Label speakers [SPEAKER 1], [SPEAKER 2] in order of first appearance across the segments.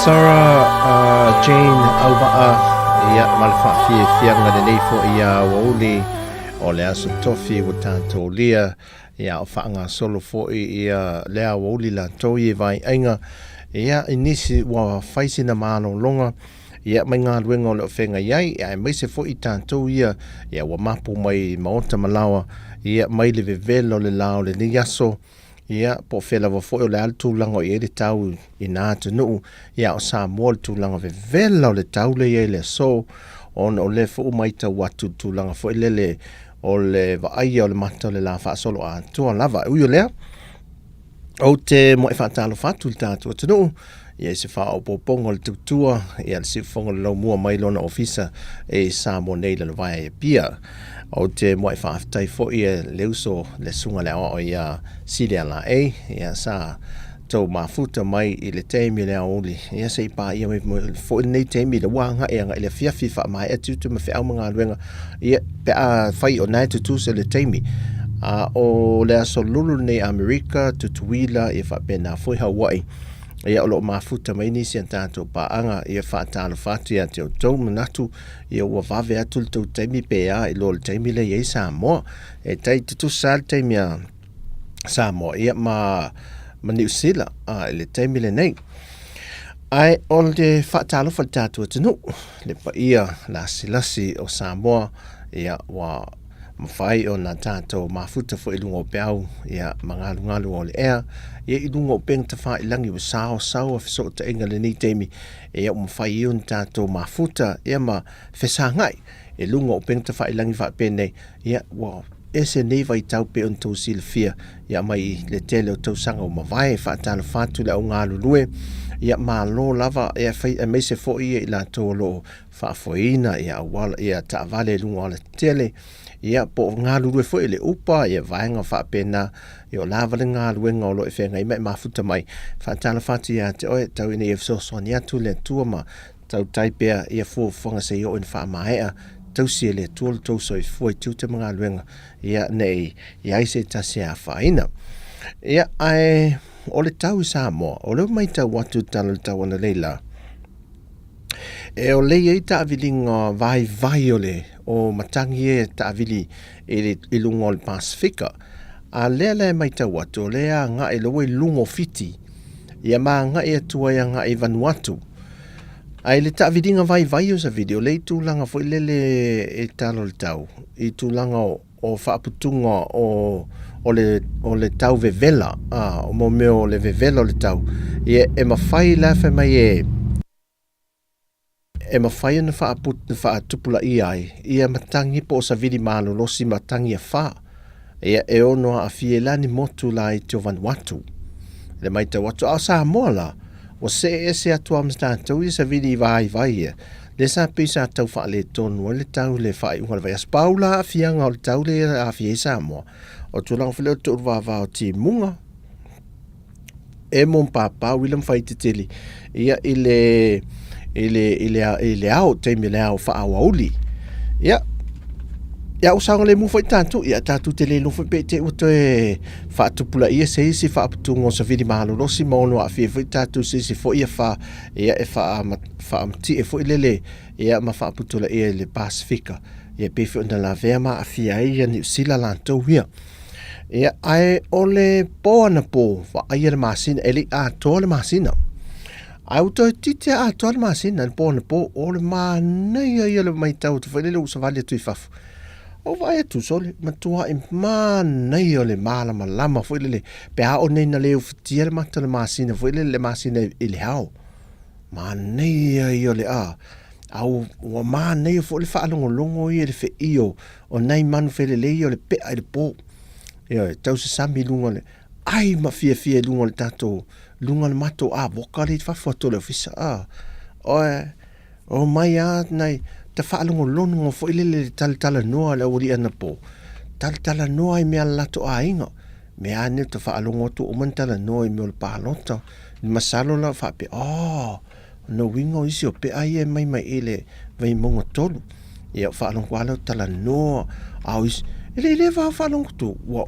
[SPEAKER 1] Sarah Jane Auva'a, ia, ma le faafiafiaga lenei foi aoauli o le Aso Tofi ua tatou lia, ia, o faagasolo foi ia le aoauli latou i vaiaiga, ia, i nisi ua fai sina malologa, ia, mai galuega o lo o feagai ai, aemaise foi i tatou ia, ia, ua mapu mai i maota ma laoa, ia, mai le vevela o le la o lenei aso, Ia, po o fea lava foi o le a le tulaga o i ai le tau i nā atunuu, ia, o Samoa le tulaga vevela o le tau lea e i ai i le aso, ona o lea foi ua matau atu i le tulaga foi lele o le vaaia o le mata o le la faasoloatoa lava. E ui o lea, ou te muai faatalofa atu i le tatou atunuu, ia i se faaopoopoga o le tautua, ia le siufofoga o le laumua mai lona ofisa i Samoa nei Lalovaea i Apia. Ou te muai faafetai foi e le uso le susuga le aoao ia Silia Laei, ia sa tou mafuta mai i le taimi o le aoauli, ia se i paia mai foi lenei taimi le ua agai agai le afiafi faamaea tiute ma feau ma galuega, ia pe a fai o na e tutusa le taimi. A o le aso lulu lenei Amerika, Tutuila, ia faapena foi Hawaii, ia o lo o mafuta mai nisi a tatou paaga, ia faatalofa atu ia te outou, manatu ia ua vave atu le tou taimi pe a i lo le taimi lea i ai Samoa. E tai tutusa lava le taimi a Samoa ia ma, ma Niu Sila a, i le taimi lenei. Ae o le faatalofa i le tatou atunuu, le paia lasilasi o Samoa, ia ua mafai ona tatou mafuta foi i luga o peau ia ma galugalu o le ea, ia i luga o upega tafailagi ua saosao a fesootaiga i lenei taimi, ia ua mafai ai ona tatou mafuta ia ma fesagai i luga o upega tafailagi faapenei, ia ua ese nei vaitau pei ona tou silafia ia mai le tele o tausaga ua mavae. Faatalofa atu le au galulue, ia malo lava ia fai aemaise foi ia i latou o lo o faafoeina ia auala ia taavale i luga o alatetele, ia po o galulue foi i le upa ia vaega faapena, ia o lava le galuega o lo o e feagai ma e mafuta mai. Faatalofa atu ia te oe, tau ina ia fesoasoani atu le Atua ma tautai pea ia fuafuaga se i oo ina faamaea, tausi e le Atua lo tou soifua i tiute ma galuega, ia nei i ai se tasi e afaina. Ia, ae o le tau i Samoa, o lea ua matau atu i le tala o le tau analeila, E o lea e i ai taaviliga vaivai o le o matagi ia e taavili i, le, i luga o le Pasefika. A lea la e matau atu, o lea e agai lea ua i luga o Fiti, ia ma agai atu ai agai i Vanuatu. Ae i le taaviliga vaivai o savili, o lea i tulaga foi lele e tala o le tau, i tulaga o, o faaputuga o, o le, o le tau vevela, a, o mo mea o le vevela o le tau, ia e mafai la fai mai e, e mafai ona faatupulaia ai ia matagi po o savili malolosi matagi e fa, ia e ono aafia ai la ni motu laiti o Vanuatu. Le matau atu, a o Samoa la, ua see ese atu lava ma tatou ia savili i vaivai ia, lea sa pei sa tau faaletonu ai le tau i le faaiuga o le vaiaso. Pau la aafiaga o le tau lea e aafia ai Samoa, o le tulaga foi lea o le tooluvava o timuga, emo ma papa uila ma faitetele ia i le i le i le i le ao taimi o le ao faaaoauli. Ia ia ua saogalemu foi tatou, ia tatou te le iloa foi pe i te i ua toe faatupulaia se isi faaputuga o savili malolosi ma ono aafia ai foi tatou se isi foi afa ia e faamatie foi lele ia ma faaputulaia i le Pasefika ia pei foi ona lavea ma aafia ai ia Niu Sila latou ia. Ia, ae o le po anapo, vaaia le masina, e le i atoa le masina. Ae ua toe titi a atoa le masina i le po anapo, o le manaia ia o le matau atu foi lele ua savali atu i fafo. Ou vaai atu sole, matuai manaia o le malamalama foi lele, pe a oo nei ina le ufitia le mata o le masina foi lele, le masina i le ao. Manaia ia o le a, a ua manaia foi le faalogologo ia i le feio o nai manu felelei ia o le pea i le po. Ioe, tau sasami i luga o le ai ma fiafia i luga o le tatou, luga o le matou avoka lea i fafo atu o le ofisa. A, oe, omai lava nai, ta faalogologo foi lele i le talatalanoa a le aualii anapo, talatalanoa i mea a le latou aiga. Mea lava nei ou te faalogo atu ua uma ona talanoa i mea o le palota. Masalo la faapea, oh, Lona uiga o isi o pea ia e mai mai i le Vaimauga 3. Ia, faalogo lava lea o talanoa, a o isi, e le i leva lava faalogo atu, ua,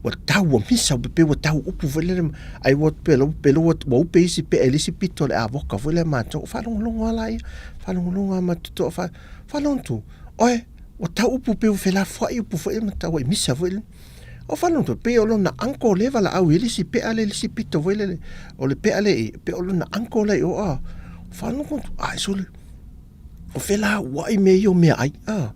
[SPEAKER 1] Ua tau ua misa ua pei ua tau upu foi lele ai ua pe lo pe lo ua upe isi pe'a i le isi pito o le avoka foi lea matou o faalogologo lava laia faalogologo lava ma toto'a faalogo atu oe ua tau upu pei ua felafoai upu foi ia ma tau ai misa foi lele. Ou faalogo atu pei o lona uncle lea e valaau i ai le isi pe'a lea i le isi pito foi lele o le pe'a lea i i pei o lona uncle la i o a. Faalogo atu ae sole o felauai mea ia o meaai a,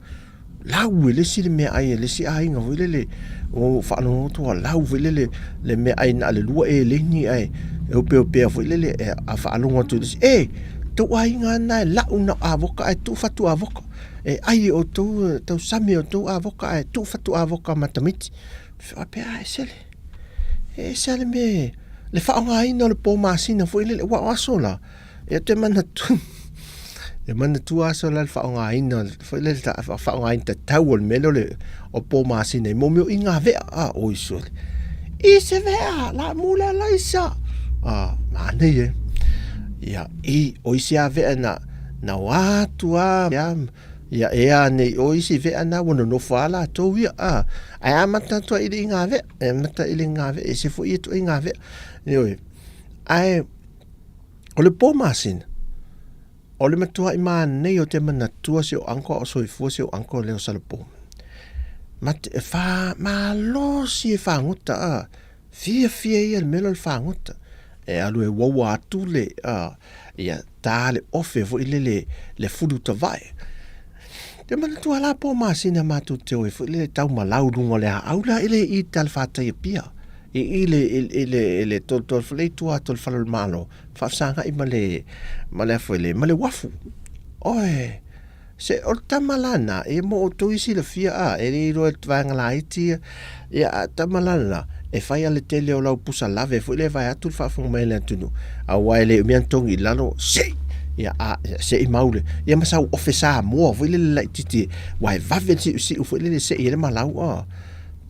[SPEAKER 1] lau e le isi le meaai a le isi aiga foi lele, ua ou faalogo atu ua lau foi lele le meaai na o le 2 eleni ae opeopea foi lele a faalogo atu i le isi, e tou aiga lava lena e lau na o avoka ae tuu fatu avoka, e ai e outou e tausami e outou avoka ae tuu fatu avoka ma tamaiti. Faapea, ae sele, e ese lava le mea, le faaaogaina o le po masina foi lele, aua o aso la, Ia ou te manatua, e manatua aso la le faaaogaina foi lele faaaogaina tatau o le mea lea o le o po masina i mo mea o iga vea a oi sole. I se vea la mu le alaisa. A manaia. Ia i o isi a vea na na o atu a ia ia e a nei o isi vea na ua nonofo a latou ia a ae amata atu ai i le iga vea e amata i le iga vea e ese foi ia ituaiga vea. Ioe. Ae O le po masina, o le matuaʻi manaia ou te manatua si ou uncle a o soifua si ou uncle lea o Salapo. Ma te, e wha, malosi e fagota a, fiafia ia le mea lea o le fagota. E alu e uaua atu le, a, ia tā le ofe foi lele le fulu tavae. Te manatua la po masina matou te o ai foi lele tau malau luga o le aau la i le i talafatai Apia. I i le i le i le tolotolo foi lea i tua atu o le fale o le Malo, faafesagai ma le ma le a foi le ma le uafu. Oe, se o le tama la lena, ia mo outou ia silafia a, e le iloa e le vaega laiti ia, ia a tama la lena, e fai lava le tele o lau pusa lave foi lea vaeatu le faafofoga mai a le atunuu, aua e le umi lava ona togi i lalo, sei! Ia a, sei mau le, ia ma sau ofe Samoa foi lele laitiiti aua e vave le siusiu foi lele e sei ai le malau a.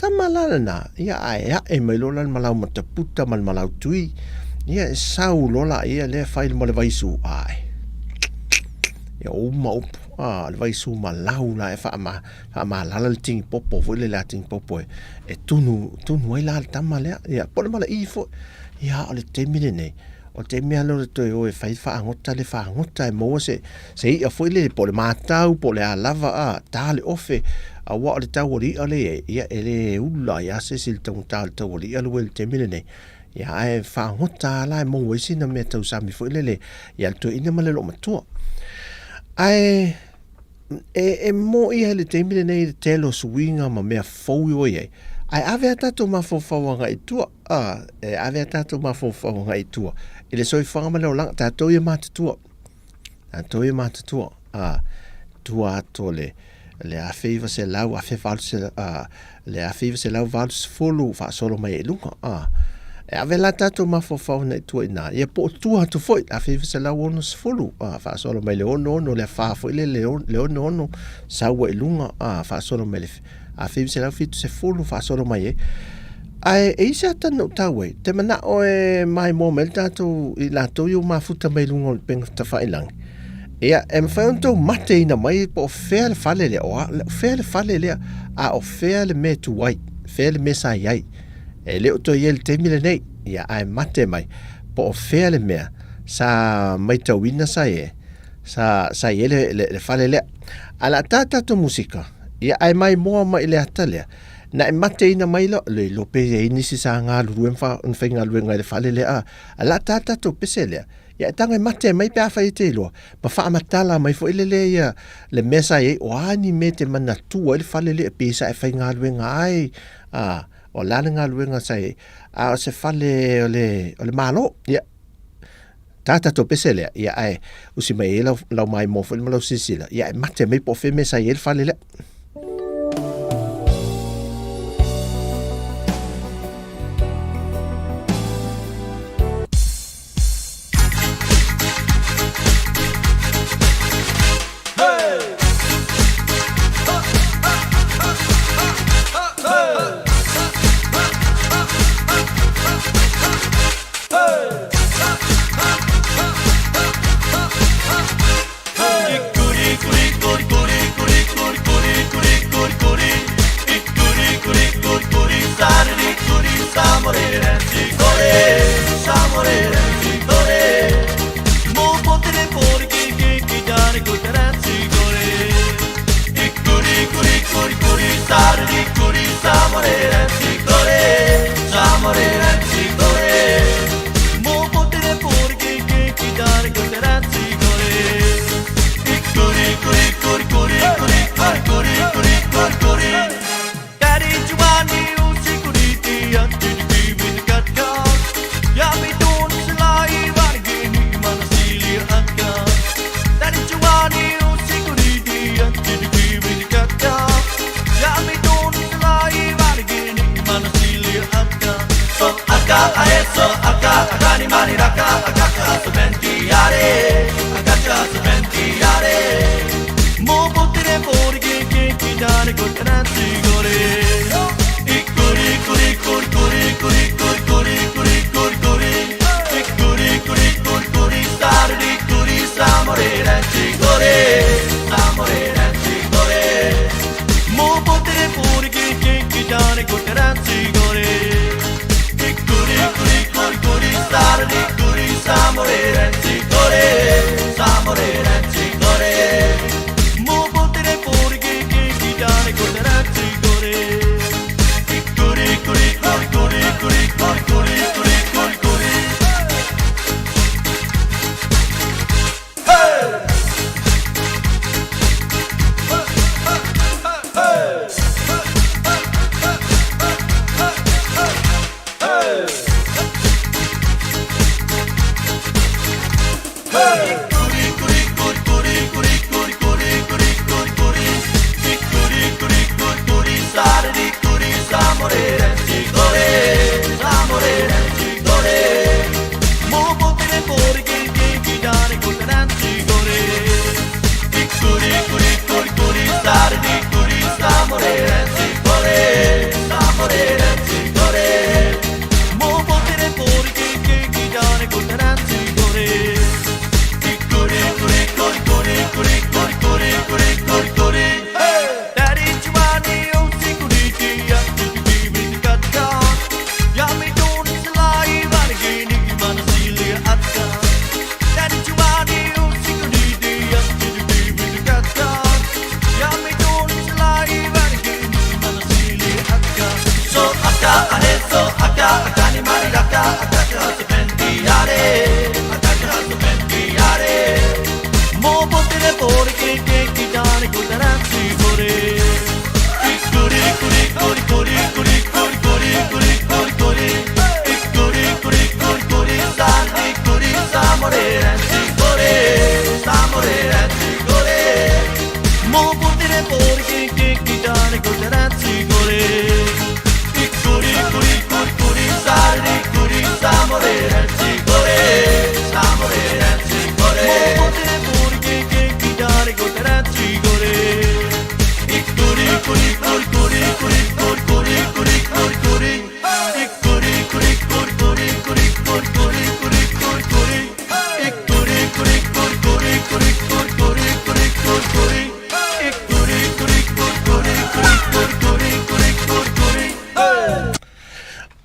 [SPEAKER 1] Tama la lena, ia ae ae mai loa la le malau mataputa ma le malau tui, ia e sau loa laia lea fai ma le vaisu, ae, ia uma upu, a, le vaisu malau la e faama, faamalala le tinipopo foi lele a tinipopo e, e tunu, tunu ai la le tama lea, ia po o le mala'i foi. Ia a o le taimi lenei, O le taimi lava lea o le toe o e fai fagota le fagota e maua se, se i'a foi lele, po o le matau, po o le a lava, a, ta le ofe, aua o le tau o le i'a lea i ai, ia, e le ula ai lava se isi i le taugata o le tau o le i'a lea ua i ai i le taimi lenei. Ia, ae fagota lava la e maua ai sina mea tausami foi lele ia le toeaina ma le loomatua. Ae e, e mō ia i le taimi lenei le tele o suiga ma mea fou ua i ai, ae ave a tatou mafaufau agai i tua, a, e ave a tatou mafaufau agai i tua i le soifuaga ma le olaga, tatou ia matutua, tatou ia matutua, a, tua atu o le, le 1900, 1800, a, le 1980 faasolo mai ai i luga, a. E ave la tatou mafaufau agai i tua i ina, ia po o tua atu foi, 1960, a, faasolo mai le 66, le afa foi lele, le 66, sau ai i luga, a, faasolo mai le 1970 faasolo mai ai. Ae e i ai se ata na ou tau ai, te manao e maimoa mai le tatou, i latou ia ua mafuta mai luga o le upega tafailagi, Ia, e mafai ona outou mateina mai po o fea le fale lea, o, a, o fea le fale lea, a o fea le mea e tu ai, fea le mea sa i ai. E le o toe i ai i le taimi lenei, ia, ae mate mai, po o fea le mea sa maitauina sa i ai, sa, sa i ai le, le, le fale lea. Ae o le a ta tatou musika, ia, ae maimoa mai i le ata lea, na e mateina mai loa, le iloa pe i ai nisi sa galulue ma faigaluega i le fale lea, a o le a ta tatou pese lea, Ia e tago e mate mai pe afai e te iloa, ma faamatala mai foi lele ia le mea sa i ai, o a ni mea e te manatua ai le fale lea pe sa e faigaluega ai, a, o le a le galuega sa i ai, a o se fale o le, o le Malo. Ia, ta tatou pese lea, ia ae usi mai ai lau, lau maimoa foi ma lau silasila, ia e mate mai po o fea mea sa i ai le fale lea.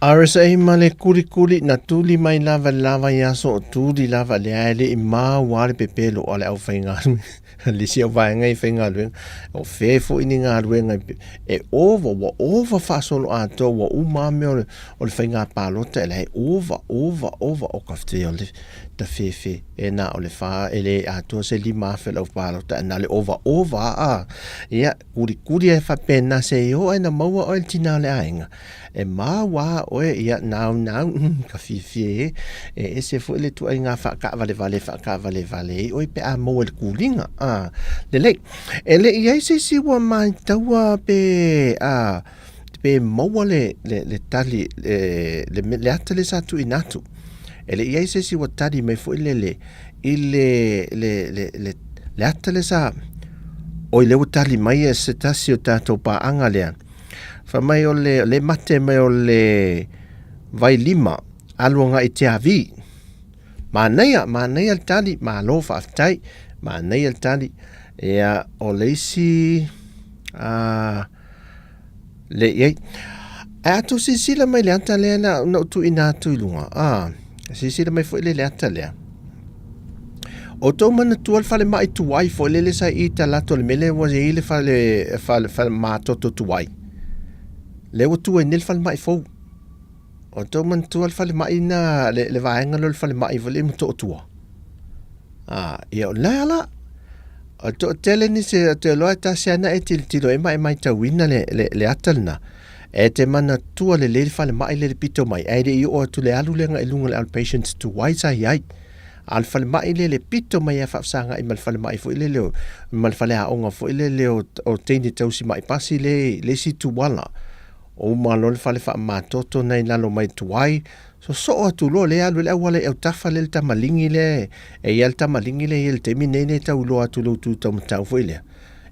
[SPEAKER 1] RSA ma le kulikuli na tuli mai lava le lava i aso o tuli lava le ae le i mau a le pepelo a le aufaigaluega le isi au vaega i faigaluega o fe foi ni galuega e ova ua ova faasolo atoa ua uma a mea o le, o le faiga palota e la e ova ova ova o ka fte o le tafefe e na o le fa e le atoa se 5,000 le au palota e na le ova ova a ia kulikuli e faapena se i oo ae na maua oe le tina o le aiga E mau a oe ia nau nau ka fiafia e e ese foi le tuaiga faakaavalevale faakaavalevale ai oe pe a maua i le kuliga a lelei e le i ai se isi ua maitaua pe a pe maua le le le tali le le, le ata le sa tuuina atu e le i ai se isi ua tali mai foi lele i le le le le, le ata le sa oi le ua tali mai e se tasi o tatou paaga lea Fai mai o le, le mate mai o le vailima alu agai i Tiavi. Manaia, manaia le tali, malo faafetai, manaia le tali. Ia, o le isi, a, le i ai. Ae a tou silasila mai i le ata lea na, na ou tuuina atu i luga, a, silasila mai foi le le ata lea. O tou manatua le falemai tuai foi lele sa i talaatu o le mea lea ua i ai le fale, fale, fale matoto tuai. Lea ua tu ai nei le falemai fou. O tou manatua le falemai na, le, le vaega lea o le falemai foi lea i Motootua. Ah, ia o le ala. O le toatele nisi o te iloa e tasi lava na e tilotilo i ai ma e matauina le, le, le ata lena. E te manatua lelei le falemai lea i le pito mai, ae le i oo atu le alu lea agai i luga o le outpatients tuai sa i ai. A o le falemai lea i le pito mai lava faafesagai ma le falemai foi lele o, ma le faleaoga foi lele o, o teine tausi mai pasi le, le isi tuala. Uma loa le fale faamamatoto na i lalo mai tuai, sosoo atu loa lea alu ai le auala i autafa lea i le tamaligi lea e i ai le tamaligi lea e i ai i le taimi nei lea e tau iloa atu i lou tu taumatau foi lea.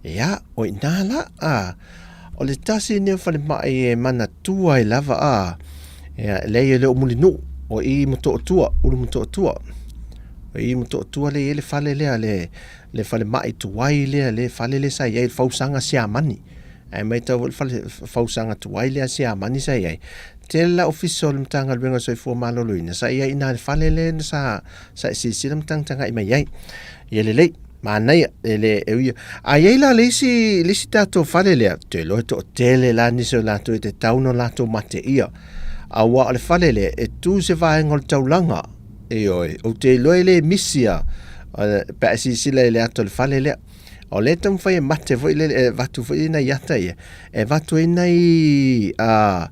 [SPEAKER 1] Ia, o i ina la, a, o le tasi lenei o falemai e manatua ai lava, a, ia, leai e le o Mulinuu, o i i Motootua, Ulumotootua. O i i Motootua lea e i ai le fale lea, le, le falemai tuai lea, le fale lea sa i ai i le fausaga Siamani. Ae matau foi le fale fausaga tuai lea a Siamani sa i ai. Tele la ofisa o le Matagaluega o le Soifua Maloloina sa i ai i ina i le fale lea sa sa e silasila ma tagatagai mai ai. Ia lelei, manaia, e le e ui. A i ai la le isi le isi tatou fale lea, ou te iloa e toatele la nisi o latou e tatau ona latou mateia. Aua o le fale lea e tu i se vaega o le taulaga. Ioe, ou te iloa e le misi lava pe a e silasila i le ata o le fale lea. O lea e taumafai e mate foi lele, e avatu foi nai ata ia, e avatu ai nai, a,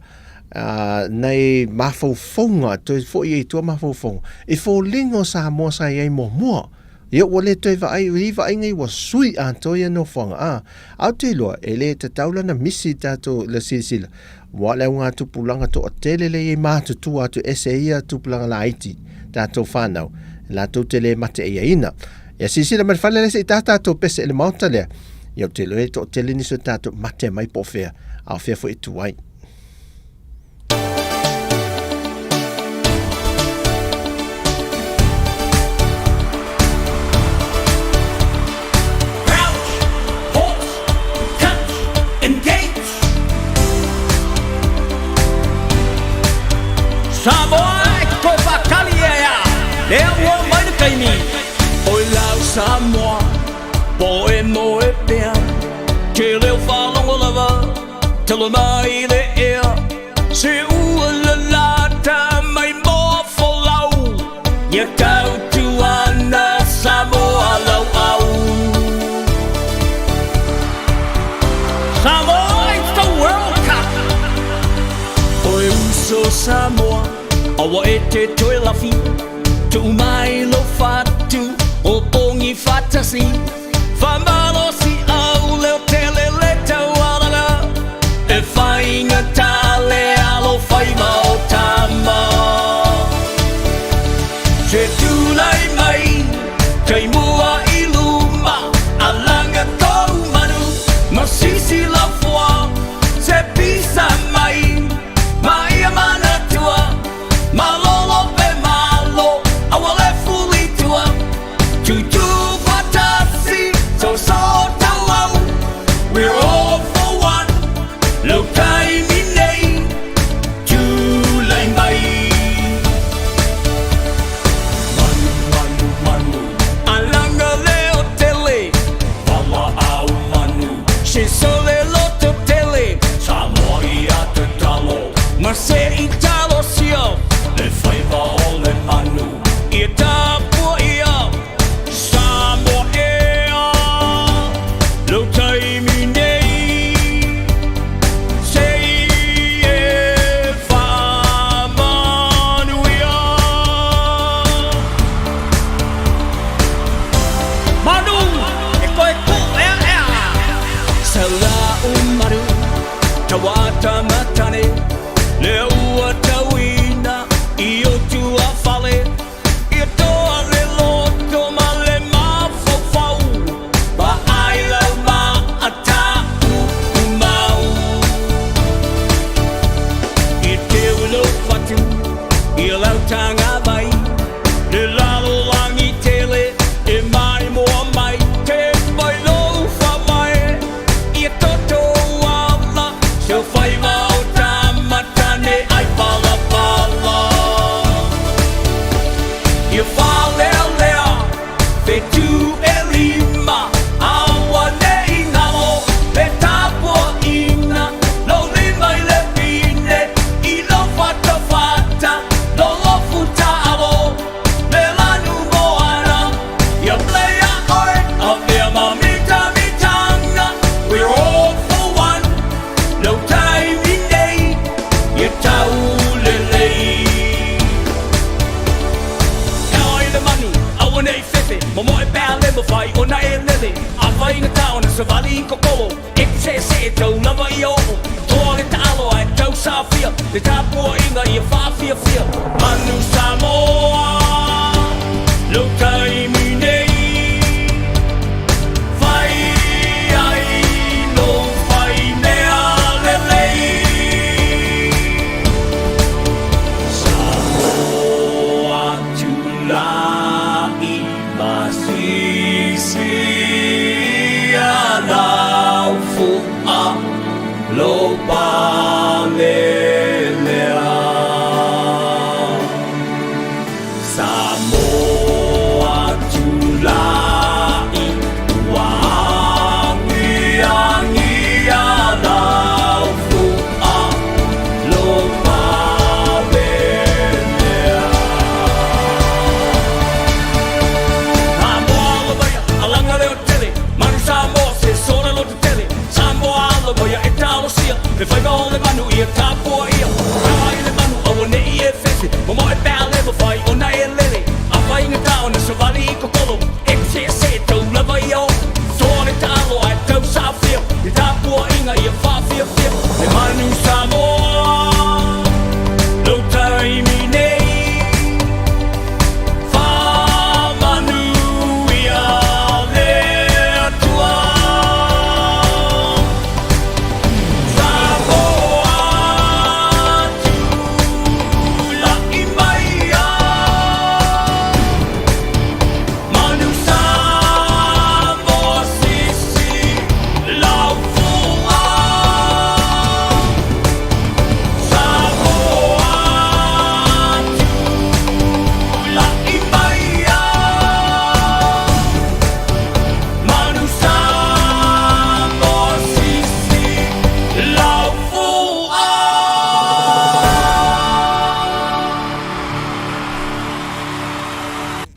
[SPEAKER 1] a, nai mafaufauga, toe foi ai i tua mafaufauga, i foliga o Samoa sa i ai muamua. Ia ua le toe vaai, i vaaiga ia ua sui atoa ia nofoaga, a, ae ou te iloa, e le tatau la ona misi i tatou le silasila, aua o le augatupulaga toatele lea e i ai matutua atu ese ia tupulaga laiti, tatou fanau, latou te le mate'iaina. Ia silasila mai le fale lea se i ta tatou pese i le maota lea. Ia ou te iloa e toatele nisi o tatou mate mai po o fea, a o fea foi e tu ai.
[SPEAKER 2] Crouch, halt, touch, engage. Samoa e toe faatali e a lea ua oo mai le taimi. Oi lau Samoa, po e moe pea, Te leo faalogo lava, talo mai le ea, Se ua lalata mai moa folau, Ia tautuana Samoa lauau. Samoa, it's the World Cup! Oe uso Samoa, aua e te toe lafi, Tuu mai lou fatu o pogi faatasi, Faamalosi au leo tele le taualaga, E faigata le alo faiva o tama. Se tulai mai, tai mua i luma, Alaga tou manu, ma sisi laufoa, Se pisa mai, ma ia manatua, Malolo pe malo, aua le fulitua, Tūtū faatasi, soso tauau, We're all for one, lau taimi nei, Tulai mai. Manu, manu, manu, alaga leo tele, Valaau manu, se sole loto tele, Samoa ia tatalo, ma se i talosia, Le faiva o le manu, ia tapua ia, Samoa ea, lou taimi nei, Se i e faamanuia. Manu e toe kūʻeaʻea. Salau manu, tauata matane, Lea ua tauina i o tuafale, Ia toa le loto ma le mafaufau, Vaai lau maata uumau. I teu lou fatu, i lau tagavai, Le lalolagi tele e maimoa mai, Te mai lou faavae, ia toto ala, Seu faiva o ia oo Toa le taalo ae tau saofia Le tapuaiga ia faafiafia Manu Samoa Lou taimi nei Fai ai lou fai mea lelei Samoa tulai masisi lau fua lou pale lea. Samoa tulai ua agiagia lau fua lou pale lea. Samoa alo maia, alaga leo tele, manu Samoa se sola loto tele. Samoa alo maia e talosia, le faiva o le manu ia tapua ia. Taua i le manu aua ne i e fefe, momoe pe a le mawhai ona e lele. A whaingata ona savali i kokolo, e kusease tau lava ia oo. Toa le taalo ae tau saofia, le tapuaiga ia faafiafia. Le manu Samoa, lou taimi nei. Faamanuia le Atua. Samoa tulai maia. Manu Samoa sisi laufua. Samoa tulai maia. Manu Samoa sisi laufua.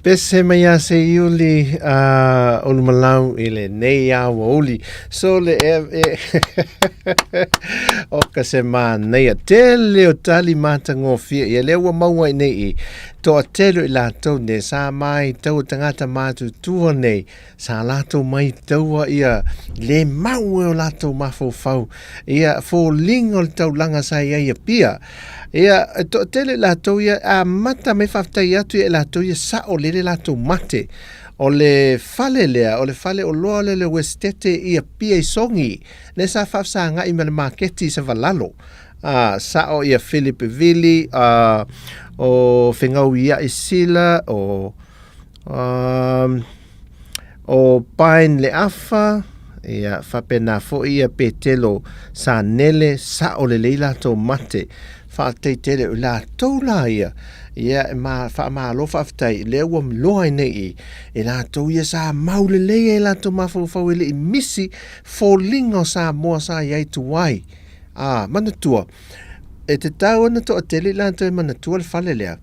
[SPEAKER 1] Pese mai ia se iuli a Ulumalau i lenei aoauli. So le e, e o ka se manaia tele o tali matagofie ia lea ua maua i nei i toatele i latou nei sa mai taua tagata matutua nei sa latou mai taua ia le mau e o latou mafaufau ia foliga o le taulaga sa i ai Apia. Ia, e toatele i latou ia, amata mai faafetai atu ia i latou ia sao lele latou mate. O le fale lea, o le fale oloa lea le Westete i Apia i Sogi, lea sa faafesagai ma le maketi i Savalalo. A, sao ia Philip Vili, a, o Fegauia'i Sila, o, um, o Pine Leafa, ia, faapena foi ia Petelo Sanele, sao lelei latou mate. Faafetai tele o latou la ia, ia e ma, faamalo faafetai, lea ua miloa ai nei i, e latou ia sa mau lelei ai latou mafaufau e le i misi foliga o Samoa sa i ai tuai. A, manatua, e tatau ona toatele i latou e manatua le fale lea,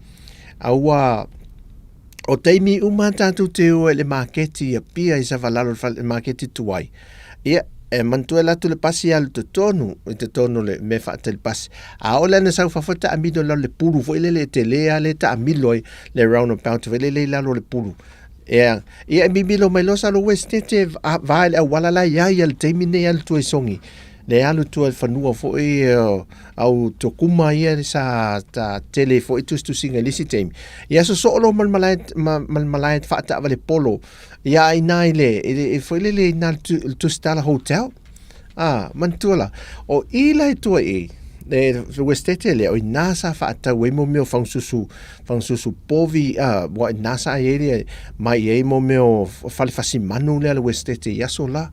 [SPEAKER 1] a ua, O taimi uma a tatou te o ai i le maketi i Apia i Savalalo i le maketi tuai, ia, e manatua e alu atu le pasi e alu i totonu, i totonu o le mea e faatali pasi. A oo la ina sau i fafo e taamilo i lalo i le pulu foi lele e tele lava lea e taamilo ai le roundabout foi lele i lalo o le pulu. Ia, ia e mimilo mai loa sa lou Esetete va i le auala la e i ai i le taimi lenei e alu i tua i Sogi. Le alu tua i le fanua foi au tokuma ia sa ta tele foi tusitusiga i le isi taimi. Ia sosoo loa ma le malae, ma, ma le malae faataavale polo ia i ina i le, i le, foi lele i ina le Tusitala Hotel. Ah, manatua la, o i la i tua i, le Westete lea, o ina sa faatau ai mo mea o fagasusu, fagasusu povi, ah, ua ina sa ai ai le, mai ai mo mea o fale fasimanu lea le Westete i aso la.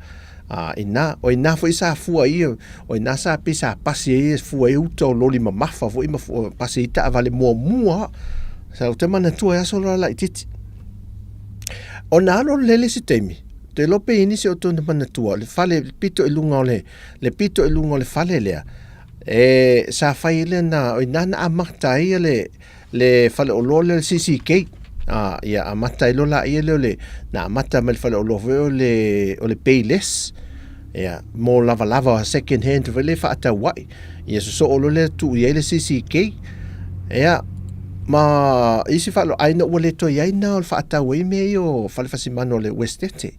[SPEAKER 1] Ā, inā, o inā foi sa fua ai, o inā sa pei sa pasi ai e fua ai uta o loli mamafa foi ma fua, pasi ai taavale muamua. Sa ou te manatua e aso loa laitiiti. Ona alu alu lea le isi taimi, te iloa pe i ai nisi o outou na manatua, le fale, le pito i luga o le, le pito i luga o le fale lea, e, sa fai ai lea na, o inā na amata ai le, le faleoloa lea o le CCK. A, ia amata ai loa laia lea o le, na amata mai le faleoloa foi o le, o le Payless. Ia, mo lavalava second hand foi lea e faatau ai. Ia sosoo loa lea tuu i ai le CCK. Ia, ma isi faaloa, ai ina ua le toe i ai na o le faatau ai mea ia o fale fasimanu o le Westete.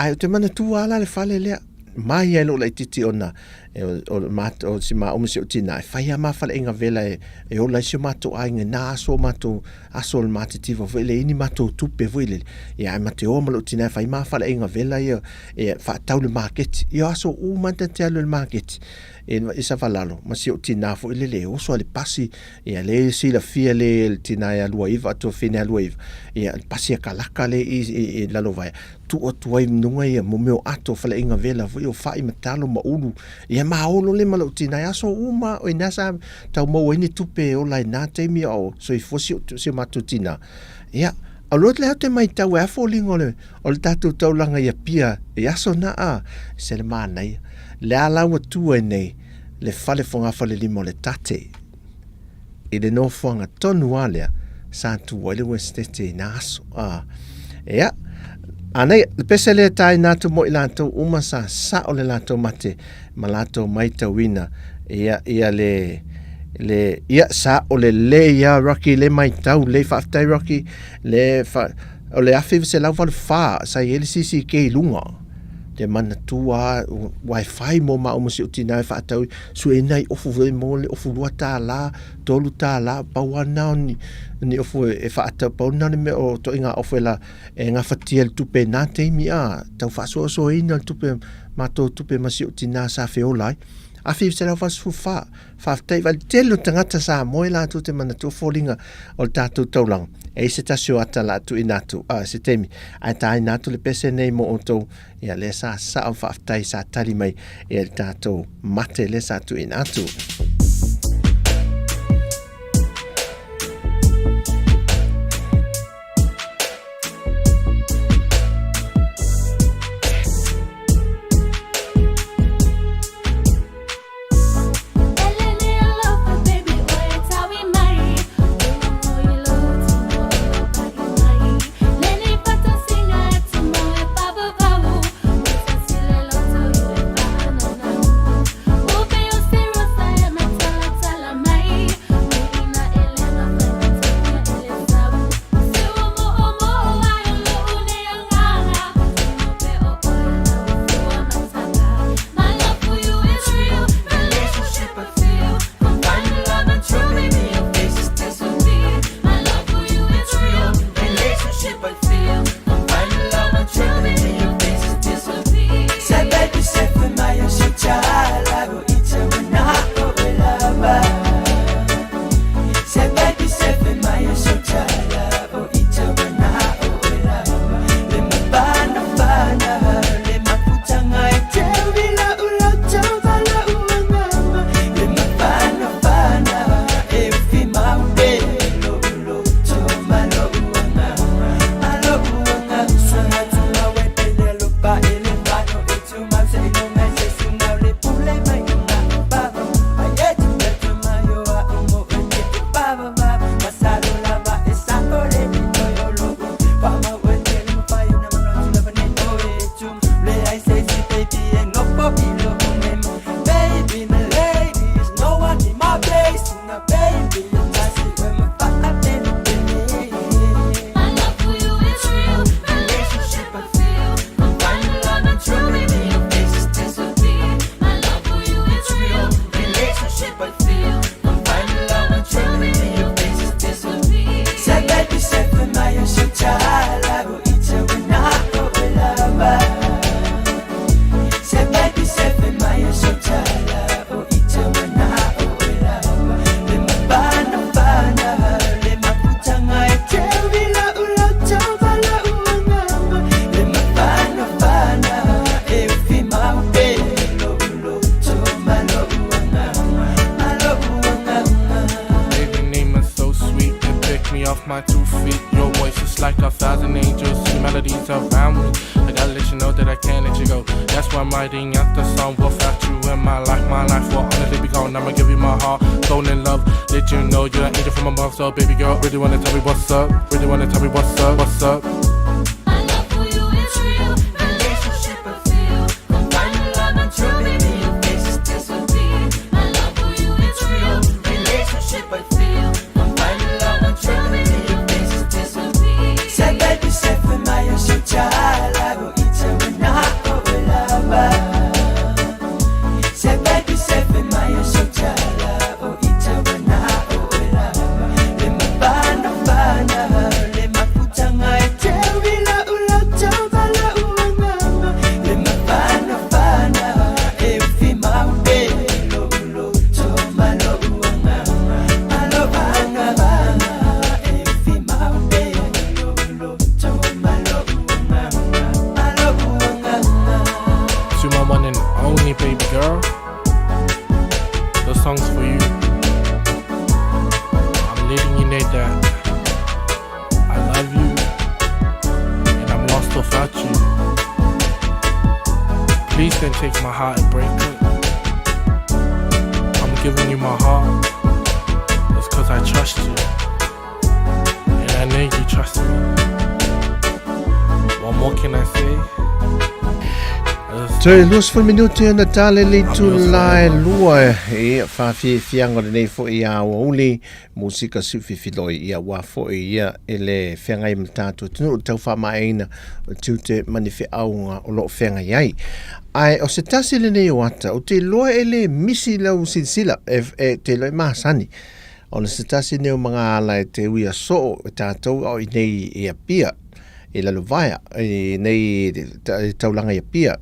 [SPEAKER 1] Ae ou te manatua lava la le fale lea, mai lava i lou laitiiti ona. E o o si maua ma si ou tinā, e fai lava ma faleaiga vela e, e ola ai si o matou aiga i nā aso o matou, aso o le matitiva foi lele, e leai ni matou tupe foi lele. Ia ae ma te o ma lou tinā e fai ma faleaiga vela ia e faatau i le maketi. Ia o aso uma lava ta te alu i le maketi i, i Savalalo ma si ou tinā foi lele e oso lava i le pasi, ia lea e silafia le le tinā ia Luaiva, tuafafine ia Luaiva, ia le pasi a kalaka lea i, i, i Lalovaea, tuu atu ai i luga ia mo mea o ato faleaiga vela foi o fai ma talo ma ulu ia maolo le ma lou tina i aso uma o ina sa tau maua ai ni tupe e ola ai na taimi a o soifua si o si o matou tina ia a loa le te maitau e a foliga o le o le tatou taulaga i Apia i aso na a se le manaia le a la ua tu ai nei le fale fogafalelima o le tate i le nofoaga tonu lava lea sa tu ai le Uesetete i nā aso. A, ea, anei, le pese lea taina atu mo i latou uma sa sao le latou mate ma latou maitauina, ia, ia le, le, ia, sa o le lei a Rocky, le maitau, le faafetai Rocky, le, fa, o le 1984 sa i ai le CCK i luga. Te manatua a wifi mo maua ma si ou tina e faatau sue ai nai ofu foi mo le ofu $2, $3, pau lava na o ni, ni ofu e faatau, pau na o le mea o toaiga ofu e la e gafatia le tupe i na taimi a, tau faasoasoaina le tupe, matou tupe ma si ou tina sa feola ai. 1984, Faafetai vale tele o tagata Samoa i latou te manatua foliga o le tatou taulaga. E i se tasi o ata la tuuina atu a se taimi. Ae tāina atu le pese nei mo outou, ia lea sa sao faafetai sa tali mai ia le tatou mate lea sa tuuina atu.
[SPEAKER 3] This song's for you. I'm letting you know that I love you and I'm lost without you. Please don't take my heart and break it. I'm giving you my heart. It's cause I trust you. And I know you trust me. What more can I say? It's
[SPEAKER 1] Toe 20 minute ona tale le itula e lua e whawhiwhianga o lenei foi a aoauli musika siufifi loi ia ua foi ia i le feagai ma le tatou atunuu le tau faamaeaina o tiute ma ni feauga o lo o feagai ai. Ae o se tasi lenei o ata, ou te iloa e le misi lau silasila, e, e te iloa e masani, ona se tasi lenei o magaala e te uia soo e tatou a o i nei i Apia, i Lalovaea, i nei taulaga i Apia.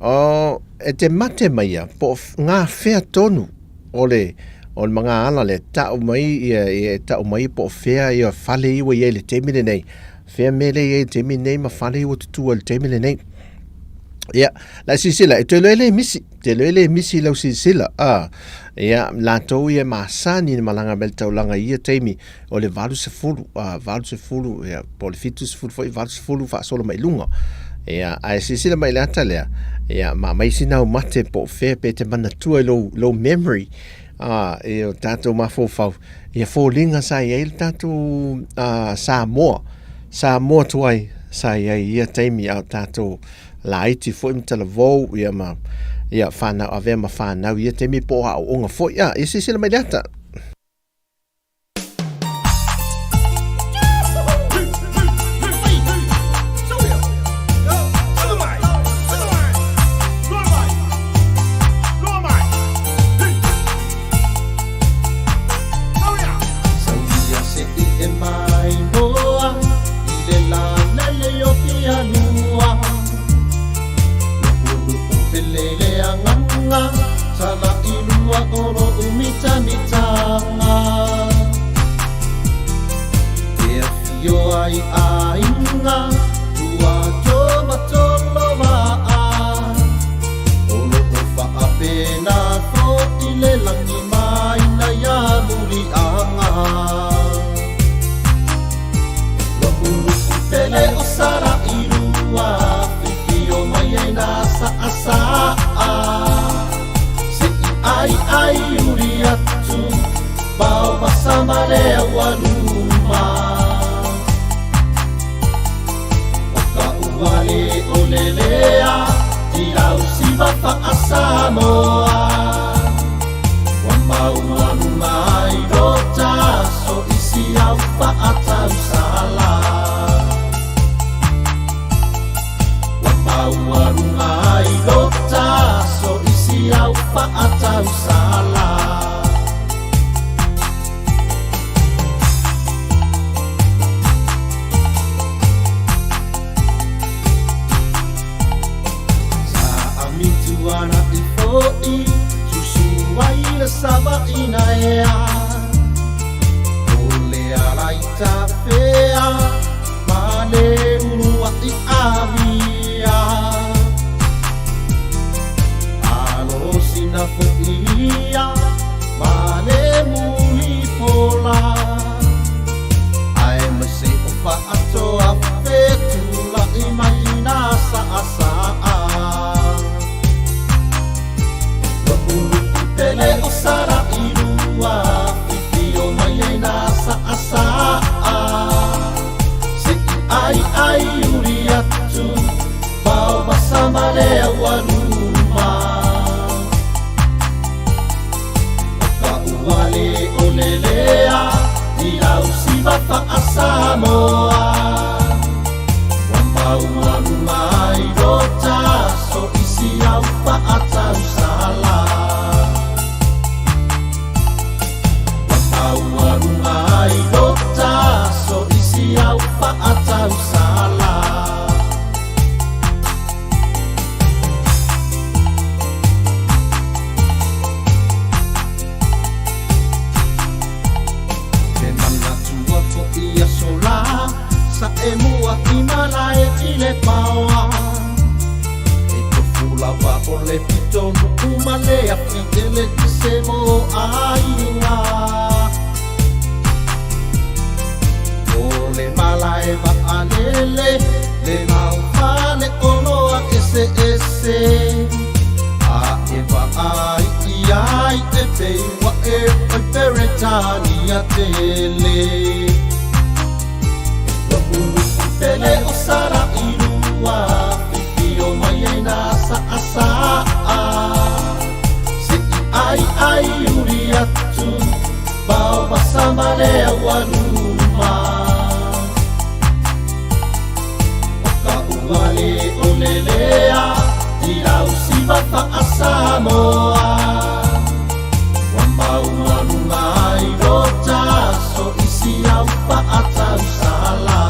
[SPEAKER 1] O, e te mate mai ia, po o ngā whea tonu o le, o le magaala le tau mai ia, ia tau mai po o whea ia whale iwa ia i le taimi lenei. Whea mele ia i le taimi nei ma whale iwa tutua i le taimi lenei. Ia, la silasila, e toe loa e le misi, te loa e le misi lau silasila, a, ia, latou ia e masani i le malaga mai le taulaga i ia taimi o le 80, a, 80, ia, po o le 70 foi, 80 faasolo mai i luga. Ia, ae silasila mai i le ata lea, ia, ma aumai sina au mate po o fea pe te manatua i lou, lou memory, a, i o tatou mafaufau, ia foliga sa i ai le tatou, a, Samoa, Samoa tuai sa i ai i ia taimi a o tatou laiti foi ma talavou ia ma ia whanau avea ma whanau ia taimi po o aoaoga foi a ia silasila mai le ata.
[SPEAKER 4] Sauia se i e mai moa i le lalele o pianua. Lu'ulu'u pele le agaga, sala i lua o lo'u mitamitaga. E afio ai aiga, tua ma tolo va'a. O lo'o fa'apena fo'i le lagi mai na ia muliaga. Lo'u lu'u pele o sala i lua, fifio mai ai na sa'asa'a. Se'i ai ai uli atu, pao masama le aualuma. O ka ua le o lelea, i lau siva fa'asamoa. Ua maualuga ai lota aso i si au fa'atausala. Ua maualuga ai lota aso i si au fa'atausala. Sa amituana i fo'i, susu ai le sava'ina ea. O le ala i tafea, ma le ulua'i avia. Alo sina fo'i ia, ma le mulipola. Ae maise o fa'atoa fetula'i mai i nā sa'asa'a. Lo'u lu'u pele o sala i lua, fifio mai ai nā sa'asa'a. Se'i ai ai uli atu, pao masama le aualuma. O ka ua le o lelea, i lau siva fa'asamoa. Ua maualuga ai lota aso i si au fa'atausala. Ua maualuga ai lota aso i si au fa'atausala. Te manatua fo'i aso lā, sa e mua i malae i le paoa. E tofu lava o le pitonu'u ma le afi e le tise mo malae vaalele le mau fale oloa eseese a e vaai i ai e pei ua e oi Peretania tele. Lo'u nu'u pele o Salailua fifio mai ai na saasaa se i ai ai uli atu pao vasa ma le aualuma. O ka ua le ole lea i lau siva faa-Samoa ua maualuga ai lo taso i si au faatausala.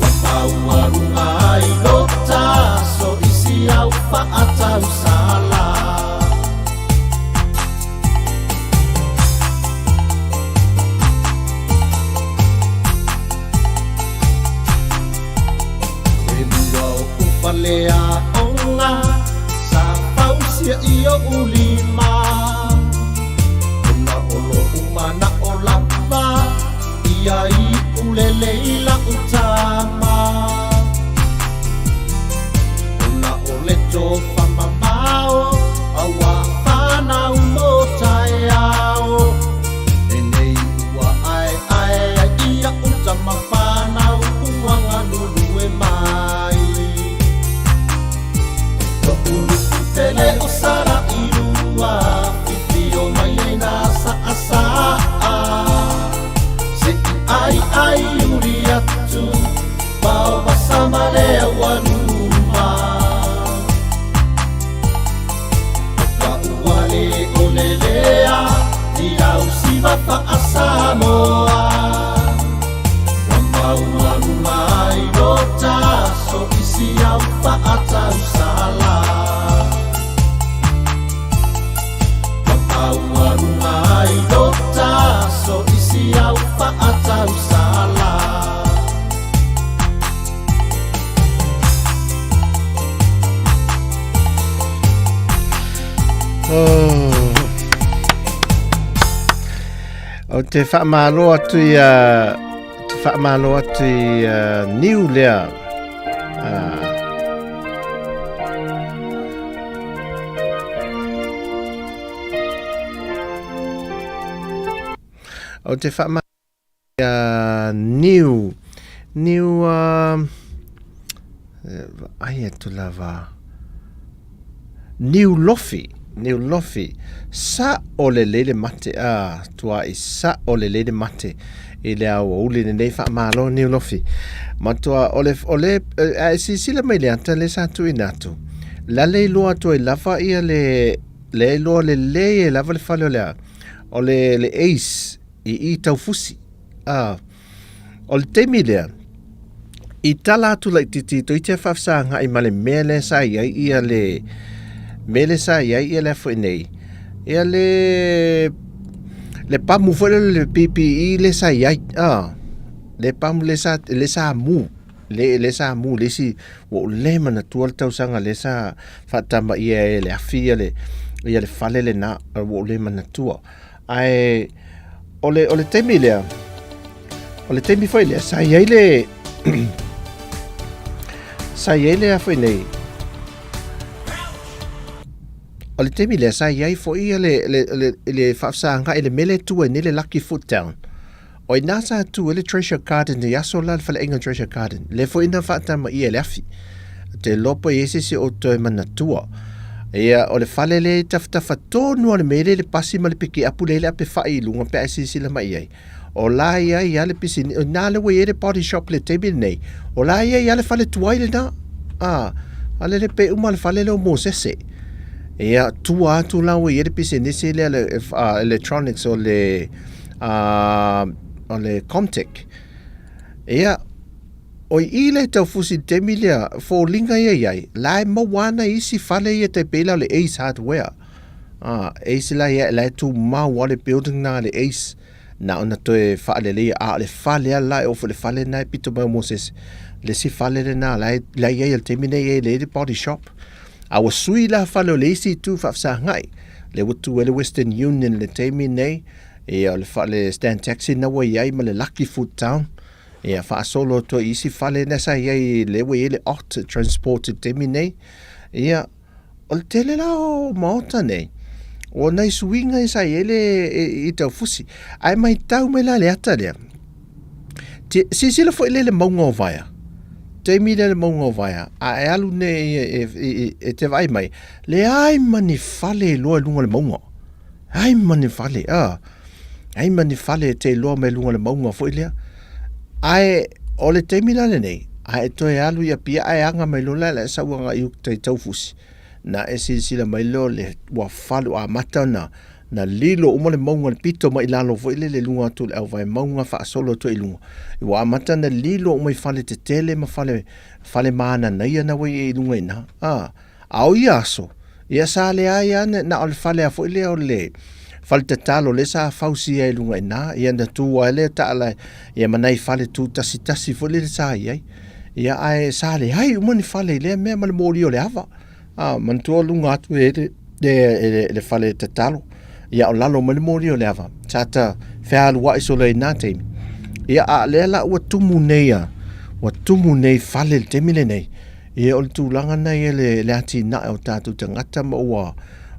[SPEAKER 4] Ua maualuga ai lo taso i si au faatausala. E lua oʻu faleaoga sa fausia i oʻu lima ona o loʻu manaʻo lava ia iʻu lelei laʻu tama ona o le tofa mamao a ua fanau mo taeao lenei ua aeae ai iaʻu tama fanau ua galulue mai. Lo'u nu'u pele o Salailua fifio mai ai na saasaa se i ai ai uli atu pao vasa ma le aualuma. O ka ua le ole lea i lau siva faa-Samoa ua maualuga ai lo taso i si au faatausala. Ua maualuga ai lo taso i si au faatausala.
[SPEAKER 1] Oh. O te whaamalo atu i a te whaamalo atu i a niu lea. O te whaamalo a niu niu a ai atu lava niu lofi niu lofi sa o le lele mate a tua i sa o le lele mate i le aoauli lenei faamalo niu lofi matua o le o le a e silasila mai le ata le sa tuuina atu la le iloa atu ai lava ia le le iloa lelei e lava le fale o le a o le le ace i i taufusi a o le taimi lea i tala atu laititi toeitiiti a faafesagai ma le mea lea sa i ai ia le mea lea sa i ai ia le afo'i nei ia le le pamu foi lele le PPE lea sa i ai a le pamu lea sa lea sa mu le le sa mu le isi ua ou le manatua le tausaga lea sa faatamaia ai e le afi ia le ia le fale lena ua ou le manatua Ae o le, o le taimi lea, o le taimi foi lea, sa i ai le, sa i ai le a foi nei, o le taimi lea, sa i ai foi le, le, le, le faafesagai le mea lea e tu ai nei le Lucky Foot Down. O i nā sa tu ai le Treasure Garden i aso la le faleaiga Treasure Garden. Le foi na faatamaia e le afi. Te iloa po i ai se isi o toe manatua. Ia, o le fale lea i tafatafa tonu o le mea lea i le pasi ma le pikiapu lea i le ape fai i luga pe a e silasila mai i ai. O la e i ai lava le pisini, o i ina lea ua i ai le body shop i le taimi lenei, o la e i ai lava le fale tuai lena. A, a lele pe uma le fale lea o Mosese. Ia, tua atu la ua i ai le pisinisi lea le electronics o le o le Comtech. Ia, o i i le taufusi i le taimi lea, foliga ia i ai, la e maua ana isi fale ia tai pei la o le Ace Hardware. Ah, Ace la ia, la e tumau lava le building na le Ace, na ona toe faaleleia, a o le fale lava la e oo foi i le fale lena e pito mai o Mosese, le isi fale lena la e, la e i ai i le taimi nei e i le body shop. A ua sui la fale o le isi itu faafesagai, lea ua tu ai le Western Union i le taimi nei, Ia, o le fale stand taxi na ua i ai ma le Lucky Food Town. Ia, faasolo atu ai i isi fale na sa i ai lea ua i ai le Ott Transport i le taimi nei. Ia, o le tele la o maota nei, o nai suiga ia sa i ai le i Taufusi. Ae maitau mai la le ata lea, silasila foi lea i le mauga o Vaea, taimi lea i le mauga o Vaea, a e alu nei e te vaai mai, leai ma ni fale e iloa i luga o le mauga. Leai ma ni fale, a, leai ma ni fale e te iloa mai luga o le mauga foi lea. Ae o le taimi la lenei, a e toe alu i Apia ae aga mai loa la e sau agai i uta i Taufusi, na e silasila mai lea o le ua fale ua amata ona na lilo uma le mauga i le pito mai i lalo foi lele i luga atu o le auvae mauga faasolo atu ai i luga. Ua amata ona lilo uma i fale tetele ma fale, fale mananaia na ua i ai i luga i ina. A, a o ia aso, ia sa leai lava na o le fale lava foi lea o le fale tatalo lea sa fausia i luga i ina, ia na tu ai lea taala ia ma nai fale tu tasitasi foi lele sa i ai. Ia ae sa leai uma ni fale i lea mea ma le moli o le ava. A, manatua o luga atu e le, le, le, le fale tatalo, ia o lalo mai le moli o le ava. Sa ta fealuai solo ai i na taimi. Ia a lea la ua tumu nei a, ua tumu nei fale i le taimi lenei. Ia o le tulaga na ia le, le atinae o tatou tagata ma ua,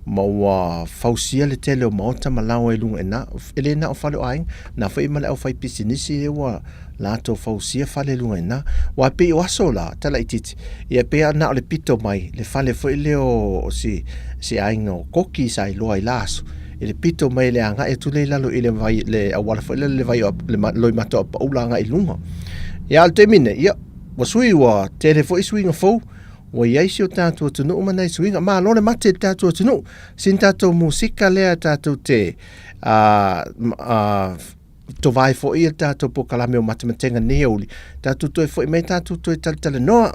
[SPEAKER 1] ma ua fausia le tele o maota ma laoa i luga i ina. E le na o fale o aiga, na foi ma le aufaipisinisi lea ua latou fausia fale i luga i ina. Aua e pei o aso la, tala itiiti, ia pei lava na o le pito mai, le fale foi lea o si, si aiga o Koki sa iloa i la aso, i le pito mai le agai atu lea i lalo i le vai, le auala foi lea le vai o, le loimata o Apaula agai i luga. Ia a o le taimi nei, ia, ua sui, ua tele foi suiga fou, ua i ai si o tatou atunuu ma nai suiga. Malo le mate i le tatou atunuu. Sina tatou musika lea tatou te tovae foi le tatou polokalame o Matematega nei aoauli. Tatou toe foi mai tatou toe talatalanoa.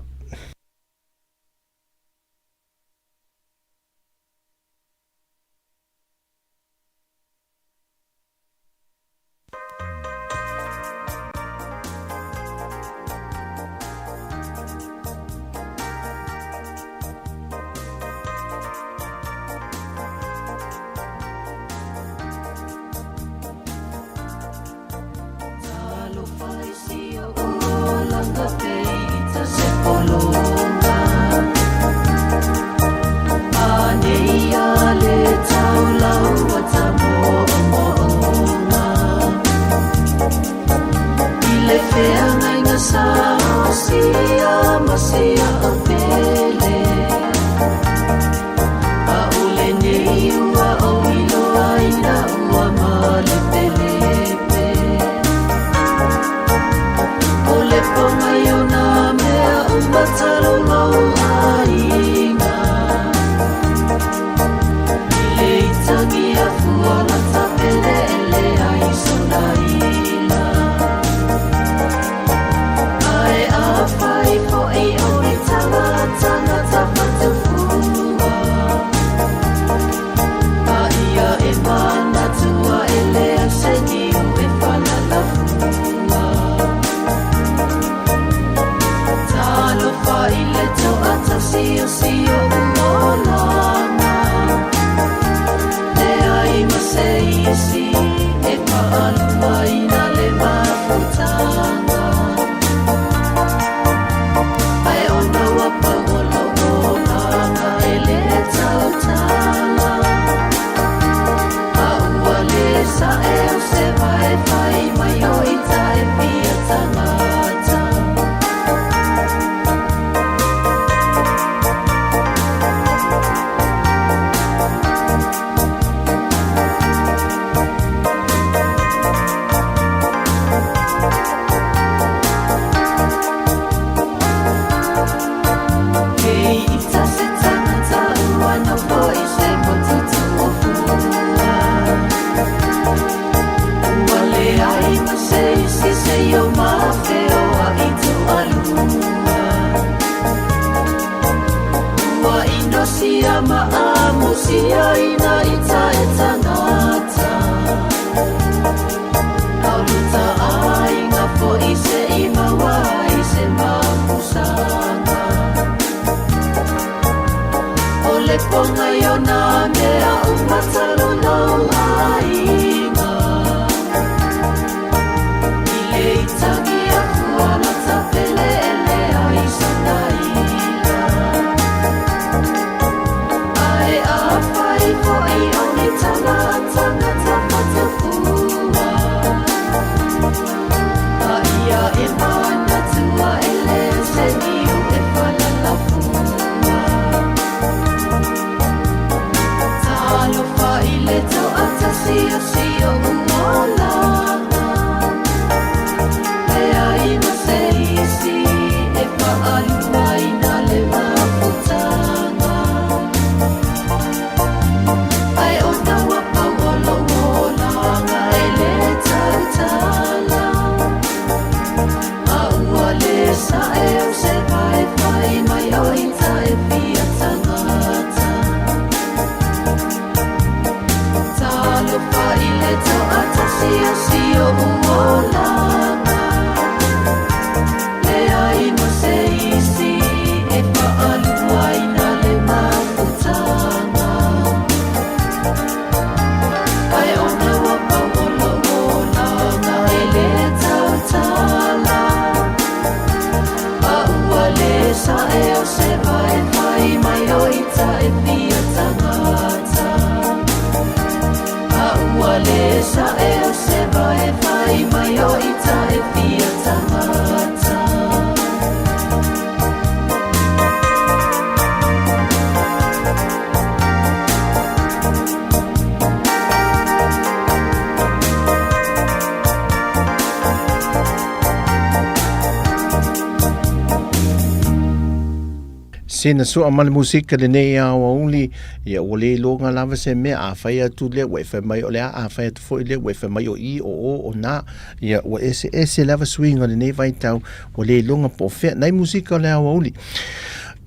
[SPEAKER 1] Sina sua ma le musika lenei aoauli, ia ua le iloga lava se mea, a fai atu lea ua e fai mai o le a, a fai atu foi lea ua e fai mai o i, o o, o na, ia ua eseese lava suiga o lenei vaitau, ua le iloga po o fea. Nai musika o le aoauli.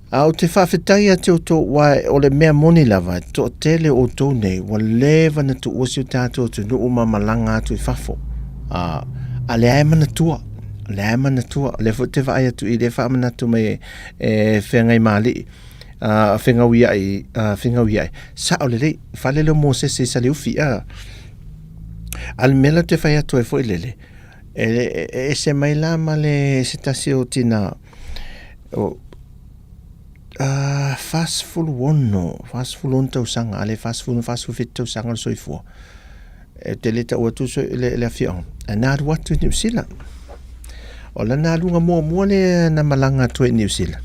[SPEAKER 1] A ou te faafetai ia te outou, aua o le mea moni lava, e toatele o outou nei, ua leva na tuua si o tatou atunuu ma malaga atu i fafo. A, a lea e manatua, lea e manatua, o lea foi te vaai atu i lea faamanatu mai e, e Feagaimaalii, a, Fegauiai, a, Fegauiai, sao lelei, fale lea o Mosese i Saleufi, a. A le mea la te fai atu ai foi lele, e, e ese mai la ma le se tasi o tina, o, a, 46, 46 tausaga, a le 40, 47 tausaga le soifua. E te le tau atu so, le, le afioaga. E na alu atu i Niu Sila. O lana aluga muamua lea na malaga atu ai i Niu Sila.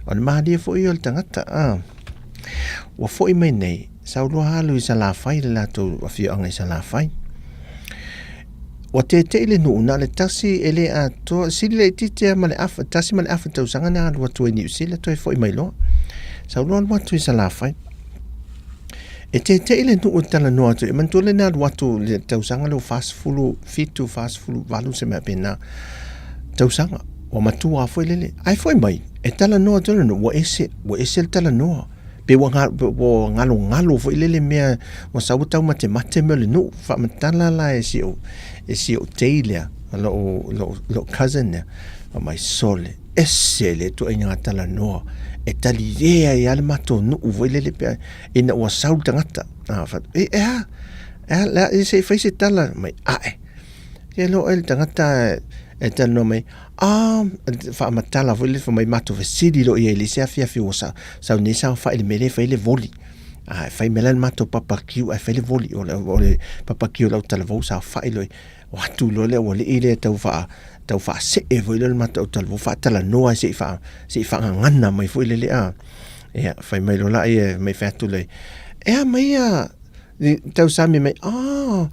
[SPEAKER 1] O le malie foi o le tagata, a. Ua foi mai nei, sau loa alu i Salafai le latou afioaga i Salafai. Ua tete'i le nuu na o le tasi e le atoa, sili laitiiti lava ma le afa, tasi ma le afa tausaga na alu atu ai i Niu Sila toe foi mai loa. Sau loa alu atu i Salafai. E tete'i le nuu e talanoa atu, e manatua le na alu atu i le tausaga lea ua 47, 48 se mea faapena tausaga. Ua matua foi lele. Ae foi mai, e talanoa atu le nuu, ua ese, ua ese le talanoa. Pe ua, ua galogalo foi lele mea, ua sau ua taumatemate mea o le nuu. Faamatala la e si ou, e si ou tei lea, lou, lou, lou cousin lea, fai mai, sole, ese le ituaiga talanoa e talie ai lava le matou nuu foi lele pe a, ina ua sau le tagata. A, fai atu, e, e a? E a, le a, se i fai se tala mai, ae. Ke loa le tagata e talanoa mai, a, faamatala foi lele fai mai matou fesili loa i ai i le isi afiafi ua sa, sau nei saofai i le mea lea e fai ai le voli. A, e fai mai la le matou papakiu ae fai le voli, o le, o le papakiu o le autalavou saofai loa i, o atu loa le aualii lea tau faa, tau faasee foi lea le matou autalavou faatalanoa se i faa, se i faagagana mai foi lele a. Ia, fai mai loa laia, mai fai atu lea, e a mai ia, tausami mai, oh,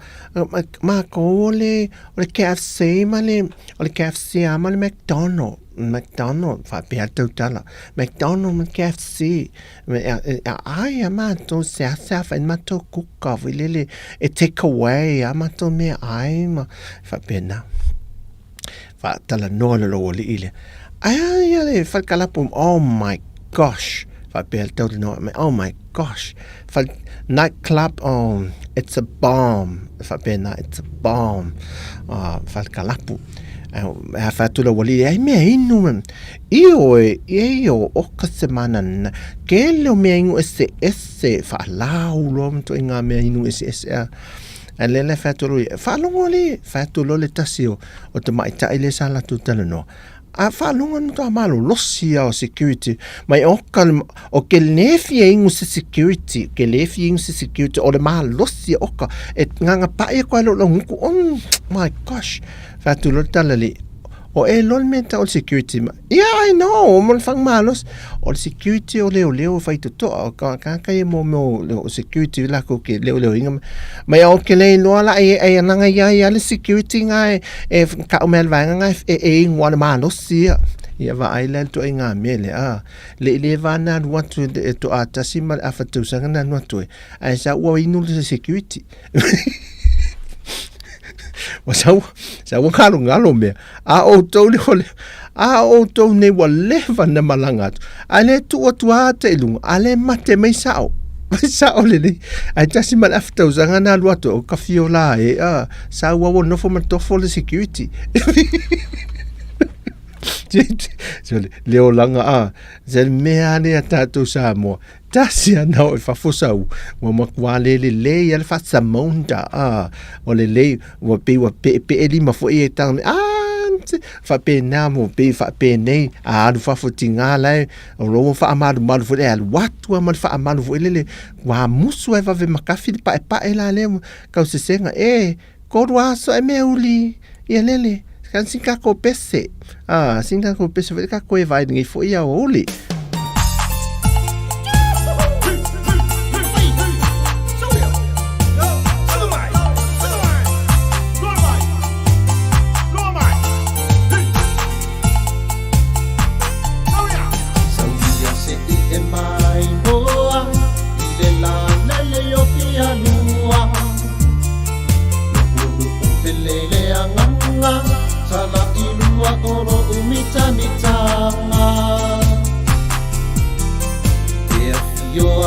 [SPEAKER 1] makou o le, o le KFC ma le, o le KFC lava ma le McDonald, McDonald, faapea le tautala, McDonald ma le KFC, ai a matou seasea fai le matou kuka foi lele e take away a matou meaai ma faapena. Faatalanoa le lou alii lea. Ai a ia le falekalapu, oh my gosh, faapea le talanoa mai, oh my gosh, fale, night club, oh, it's a bomb, faapena, it's a bomb, oh, falekalapu. Ai fai atu le alii, ai mea inu, Ioe, io, o ka se mana na, ke leo mea inu eseese, faalau loa ma ituaiga mea inu eseese a. Ae lea la e fai atu loa ia, faalogo alii, fai atu loa le tasi o, o tamaitai lea sa latou talanoa, a faalogo na matua malolosi lava o security mai oka le, o ke le fia inu se security, ke le fia inu se security, o le malosi oka, e gagapa'i aku ai lou laugutu, oh my gosh, fai atu loa le tala alii, O e loa le mea tau o le security ma, yeah I know, mo le fagmalosi. O le security o leoleo e fai totoa, o ka ka ia mo mea o security lakou ke leoleoina ma. Mai o ke le iloa la e e anaga ia ia le security nga e e kau mea le vaega nga e e ingoa le malosi ia. Ia vaai la le ituaiga mea lea, a. Le i le va na alu atu e toatasi ma le afa tausaga na alu atu ai, ae sa ua inu le security. Ua sau, sau ua galogalo mea. A outou le ole, a outou nei ua leva na malaga atu. A le tuu atu a te i luga, a le mate mai sao. Mai sao lelei. Ae tasi ma le afa tausaga na alu atu, o ka fio la e, a, sau au ua nofo ma tofo le security. Le olaga a, se mea lea tatou Samoa, Tasi a na oo i fafo sau, ua matua le lelei a le faasamounda, a, ua lelei, ua pei ua peepee lima foi e tanga mai, ah, faapena mo pei faapenei, a alu fafo tiga la e, o lo ua faamalumalu foi le alu atu lava ma le faamalu foi lele, ua musu ai vave makafi le paepae la lea kausesega, e, Kolu aso e mea uli ia lele. Kan sin kako pese. Ah, sin kako pese foi kako e vai ngai foi ia uli.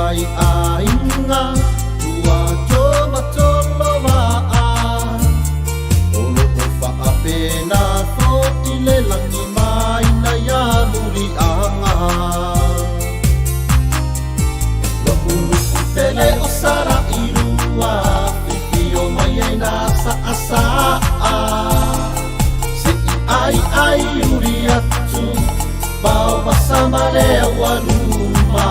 [SPEAKER 4] nai aiga ua tolomatolo va'a o lo'o fa'apena fo'i le lagi maina ia muli'aga lo'u nu'u pele o Sala'ilua fifio mai ai na sa'asa'a se'i aiai uli atu paovasa ma le aualuma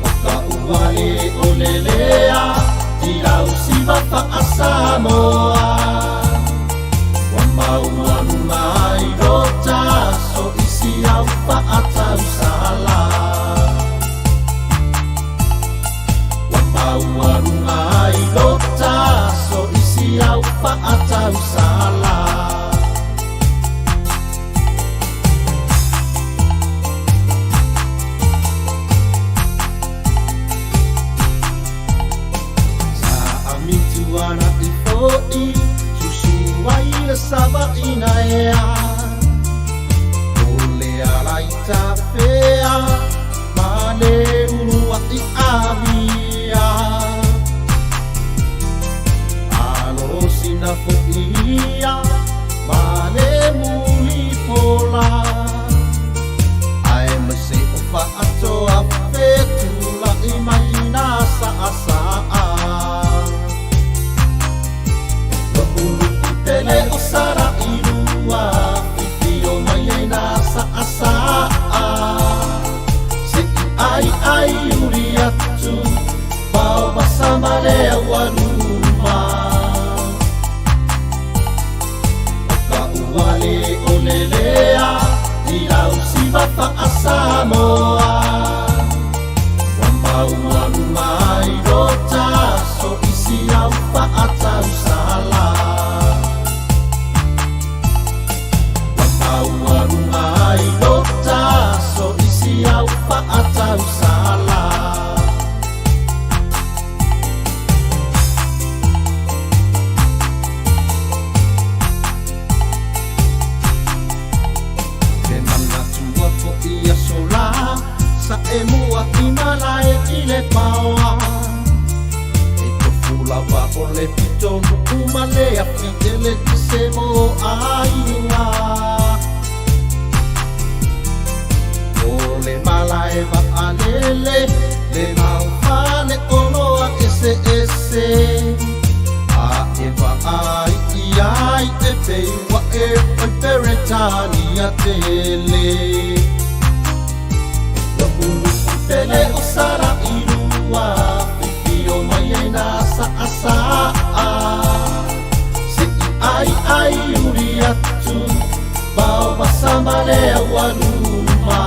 [SPEAKER 4] o ka'ua le o lelea i lausiva fa'asamoa ua maualuga ai lota aso i si au fa'atausala ua maualuga ai lota aso i si au fa'atausala. Sa amituana i fo'i susu ai le sava'ina ea o le alaitafea ma le ulua'i avia alosina fo'ia ma le mulipola ae ma se o fa'atoa fetula'i mai na sa'asa'a lo'u nu'u pele o Sala'ilua fifio mai ai na sa'asa'a se'i aiai uli atu paovasa ma le aualuma o ka'ua le o lelea i lausiva fa'asamoa ua maualuga ai lota aso i si au fa'atausala ua maualuga ai lota aso i si au fa'atausala. Te manatua fo'i aso lā sa e mua'i malae i le paoa e tofu lava o le pitonu'u ma le afi e le tise mo aiga o le malae va'alele le maufale oloa eseese a e va'ai ai e pei ua e oi Peretania tele lo'u nu'u pele o Sala'ilua fifio mai ai na sa'asa'a se'i aiai uli atu paovasa ma le aualuma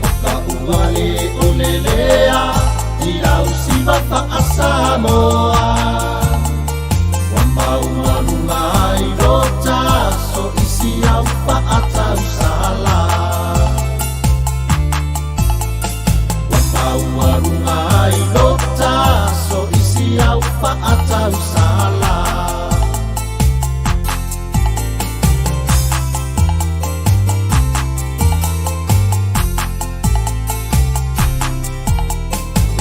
[SPEAKER 4] o ka'ua le o lelea i lausiva fa'asamoa ua maualuga ai lota aso i si au fa'atausala ua maualuga ai lota aso i si au fa'atausala.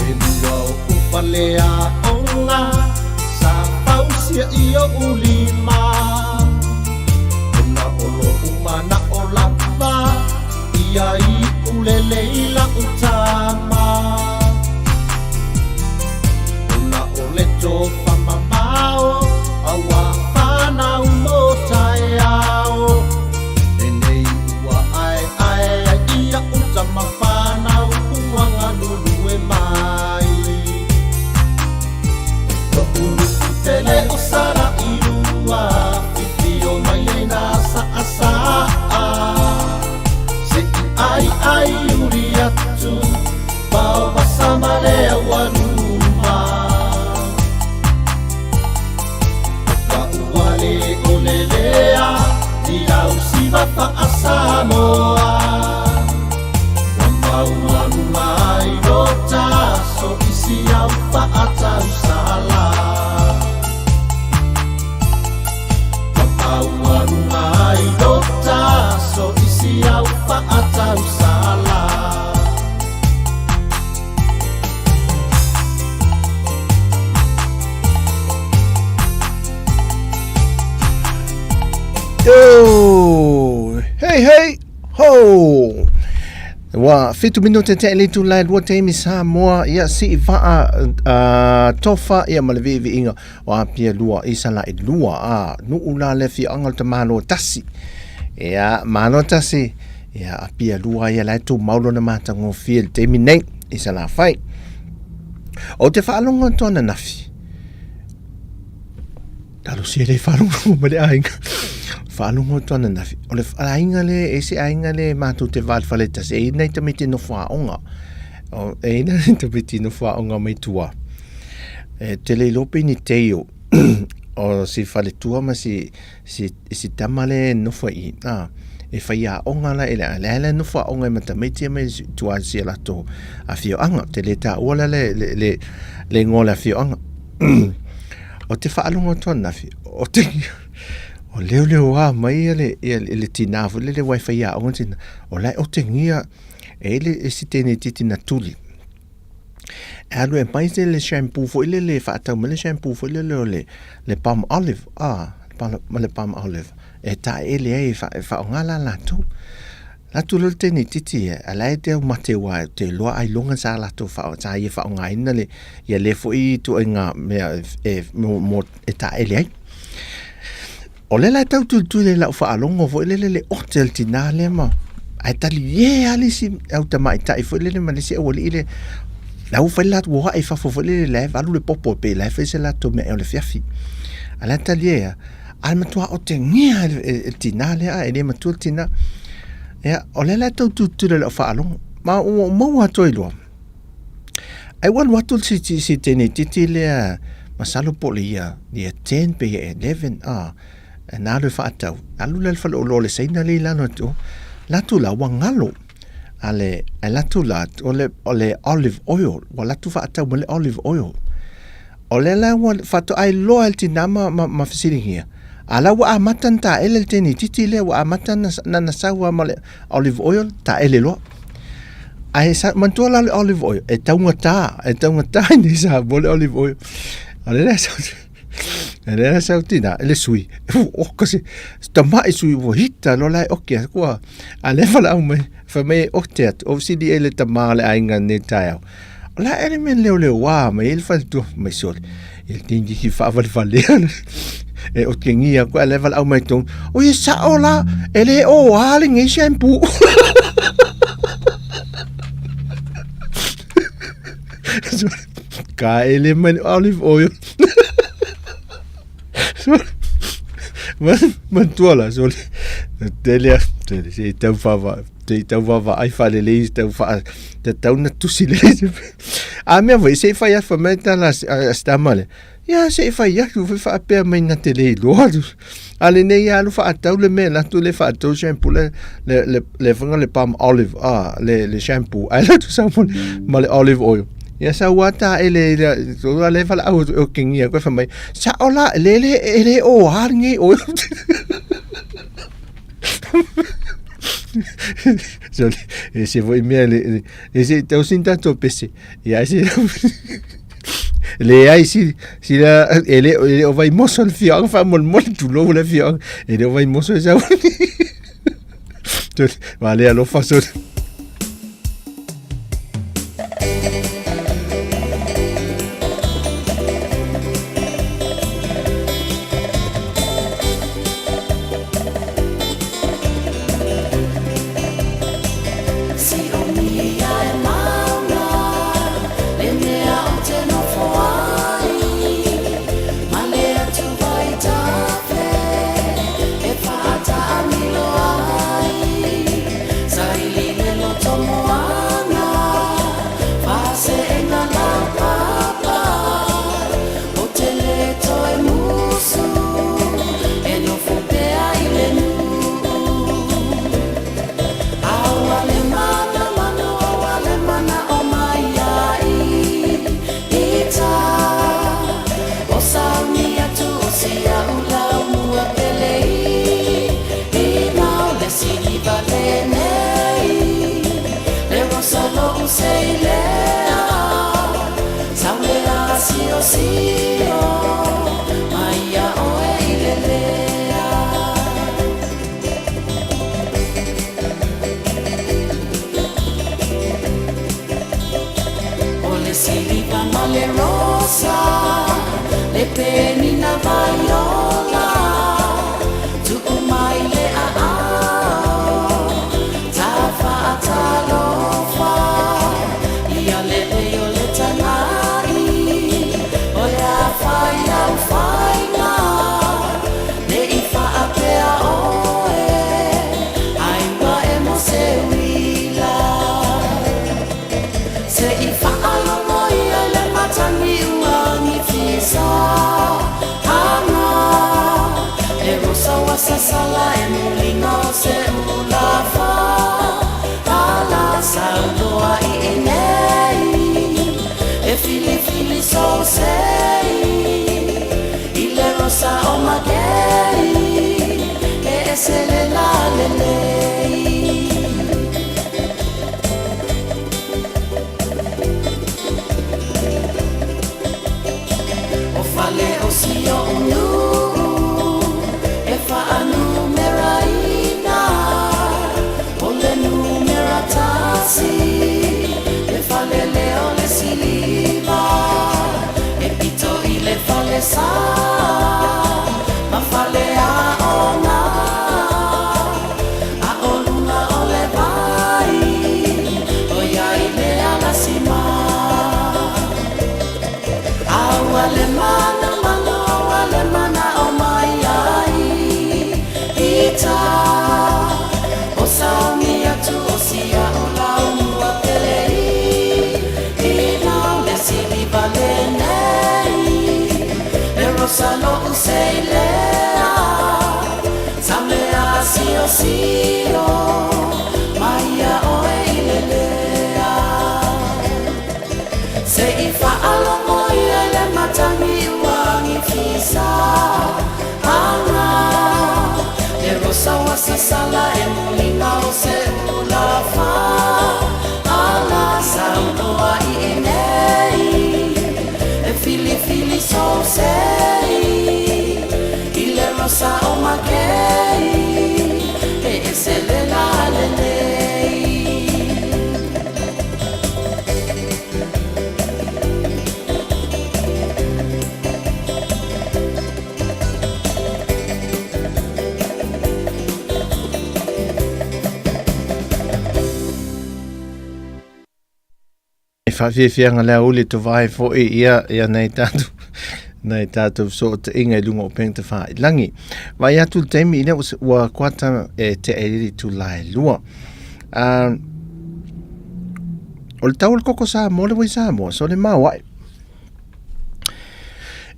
[SPEAKER 4] E lua o'u falea'oga sa fausia i o'u lima ona o lo'u mana'o lava ia i'u lelei la'u tama ona o le tofamamao auā fanau mo taeao lenei ua aeae ai ia'u tama fanau ua galulue mai lo'u nu'u pele o Sala'ilua fifio mai ai na sa'asa'a se'i aiai uli atu paovasa ma le aualuma o ka'ua le o lelea i lausiva fa'asamoa ua maualuga ai lota aso i si au fa'atausala ua maualuga ai lota aso i si au fa'atausala.
[SPEAKER 1] Ua fitu minute tea i le itula e lua taimi Samoa, ia sii vaa tofa ia ma le viiviiga o Apia lua i Sala'i lua a nuu la le afioaga o le tamaloa tasi. Ia, malo tasi, ia Apia lua ia la e tumau lona matagofie i le taimi nei i Salafai. Ou te faalogo atu ananafi, Talosia le faalogologo mai le aiga. Faalogo atu ananafi. O le aiga le, e se aiga le matou te va i le fale tasi. E i ai nai tamaiti nofo aoga. E i ai nai tamaiti nofo aoga mai tua. E tele iloa pe ni teio o si faletua ma si, si, si tama le nofo i i. Ah, e fai aoga la e le, lea la nofo aoga ma tamaiti mai tua i si a latou afioaga. Te le taua la le, le, le, le igoa o le afioaga. Ou te faalogo atu ananafi, o te o leoleoa mai ia le, ia le tinā foi lele aua e faiaoga le tinā, o la e otegia e i ai le isi teine itiiti na tuli. E alu e aumai se le shampoo foi lele e faatau mai le shampoo foi lele o le, le palm olive, ah, le palm olive e taeele ai e faaaoga la latou. Atu loa le teine itiiti ia, a la e te aumate aua te iloa ailoga sa latou faa, sa ia faaaogaina le, ia lea foi ituaiga mea e, mo, mo, e taele ai. O lea la e tau tulituli i lau faalogo foi lele le ote o le tinā lea ma, ae talie lava le isi au tamaitai foi lele ma le isi aualii lea, la ua fai le latou ae i fafo foi lele la e valu le popo pei la e fai se latou meaai o le afiafi. A la e talie lava, A e matua otegia e le tinā lea, a e le matua le tinā. Ia, o lea la e tau tulituli i lau faalogo, ma ua ou maua atu ai loa, ai ua alu atu si, si, si teine itiiti lea, masalo po o le year, year 10 pe year 11, a, na alu e faatau, alu la i le faleoloa o le Saina lea i lalo atu, la atu la ua galo. A le, ae la atu la, o le, o le olive oil, ua alu atu faatau mai le olive oil. O lea la ua faatoa iloa e le tinā ma, ma, ma fesiligia, a la ua amata ona taele le teine itiiti lea, ua amata ona, na sau lava ma le olive oil, taele loa. Ae sa, manatua la le olive oil, e taugata, e taugata i nei Samoa le olive oil. A lea la sau, a lea la sau tinā, e le sui, oka se, tama'i sui ua hita loa la e oki a kua, a lea valaau mai, fai mai e ote atu, o fesili ai le tamā o le aiga i lenei taeao. O la e le mea leoleoa mai ai le faletua mai sole. E le tingi faavalevalea e otegia koe a le valaau mai tonu. O ia sao la, e le o a lenei shampoo. Ka e le mai olive oil. Matua la sole. Tele tele se tau whawa te tau vaavaai faalelei tau faa tatau na tusi lelei se a mea foi se i fai atu fai mai tala a si tama lea ia se i fai atu foi faapea mai na te le iloa atu a lenei lava alu faatau le mea alu atu le faatau shampoo le le le le faiga le palm olive a le le shampoo ae alu atu sau ma le olive oil ia sau lava taele i le le valaau atu e otegia koe fai mai sao la le le e le o a lenei oil. So, e se foi mea le, e se tau sin tatou pese. Ia se leai si si la e le e le o Vaimoso le afioaga faamolemole tulou le afioaga e le o Vaimoso e sau. Vale alofa sole.
[SPEAKER 2] siliva ma le rosa, le penina vaiola, tuu mai le aao, tafaatalofa, ia le lei o le tagai, o le a fai au faiga, ne i faapea oe, ai ua e mo se uila. Se i faalogo ia i le matagi uagi fisa aga, le rosa ua sasala e muliga o se ulafa, ala saunoa i inei, e filifili sou sei, i le rosa o makei, e ese le lalelei. O fale o si oʻu nuu e faanumeraina, o le numera 1, le fale lea o le siliva, e pito i le fale sa ma fale aoga, a o luga o le vai o iai le alasima. A ua le manumanu, ua le manao mai ai ita, o sauni atu o sia o laumua pele i ina o le siliva lenei, le rosa lo'u seilea, saulea siosio mai ia oe i le lea. Se i faalogo ia i le matagi uagi fisa aga, le rosa ua sasala e muliga o se ulafa, ala saunoa i inei, e filifili sou sei, i le rosa o makei, e ese le lalelei.
[SPEAKER 1] E faafiafiaga le aoauli e tovae foi ia ia nai tatou nai tatou fesootaiga i luga o upega tafailagi. Vaai atu i le taimi i lea ua kuata e tea i le itula e 2. O le tau o le koko Samoa le ua i Samoa, so le maoae.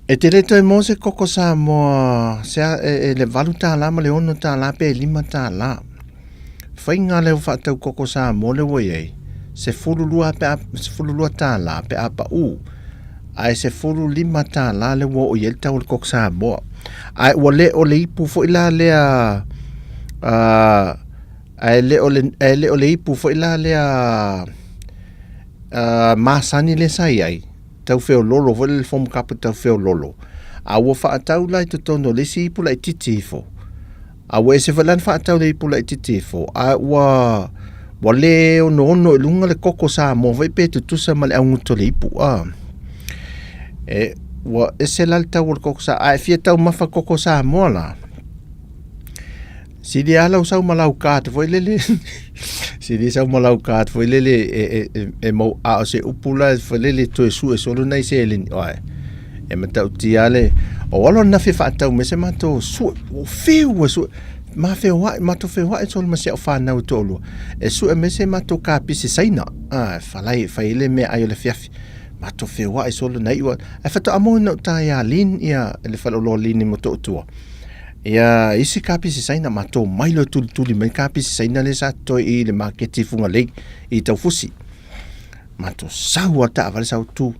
[SPEAKER 1] E te le toe maua se koko Samoa se a, e, e le $8 ma le $6 pe $5. Faiga lea ua faatau koko Samoa lea ua i ai, 12 pe a, $12 pe a pau, ae $15 lea ua oo i ai le tau o le koko Samoa. Ae ua le o le ipu foi la lea, ae le o le, ae le o le ipu foi la lea, masani lea sa i ai, tau feololo foi lele foam cup tau feololo, a ua faatau la i totonu o le isi ipu laitiiti ifo. A ua ese foi la ona faatau le ipu laitiiti ifo, a ua ua le onoono i luga le koko Samoa foi pe tutusa ma le augutu o le ipu. A. E, ua ese la le tau o le koko Samoa. A e fia taumafa koko Samoa la, Sili lava lau sau ma lau card foi lele. Sili sau ma lau card foi lele e, e, e, e mau a o se upu la foi lele toe sue solo nai seleni. Oe. E matautia le o alo na fi whaatau me se matou sue o fiu e sue ma feoai matou feoai solo ma si au whanau e toalua. E sue me se matou kapisi saina. Ah, falai fai le mea ai o le fiafi. Matou feoai solo na iua. Ai whatoa mo na uta ia Lin ia le whaloloa Lin i mo to'utua. Ia isi kapisi Saina matou mai loa tulituli mai kapisi Saina lea sa totoe i le maketi i Fugalei i Taufusi. Matou sau a taavale sau tu.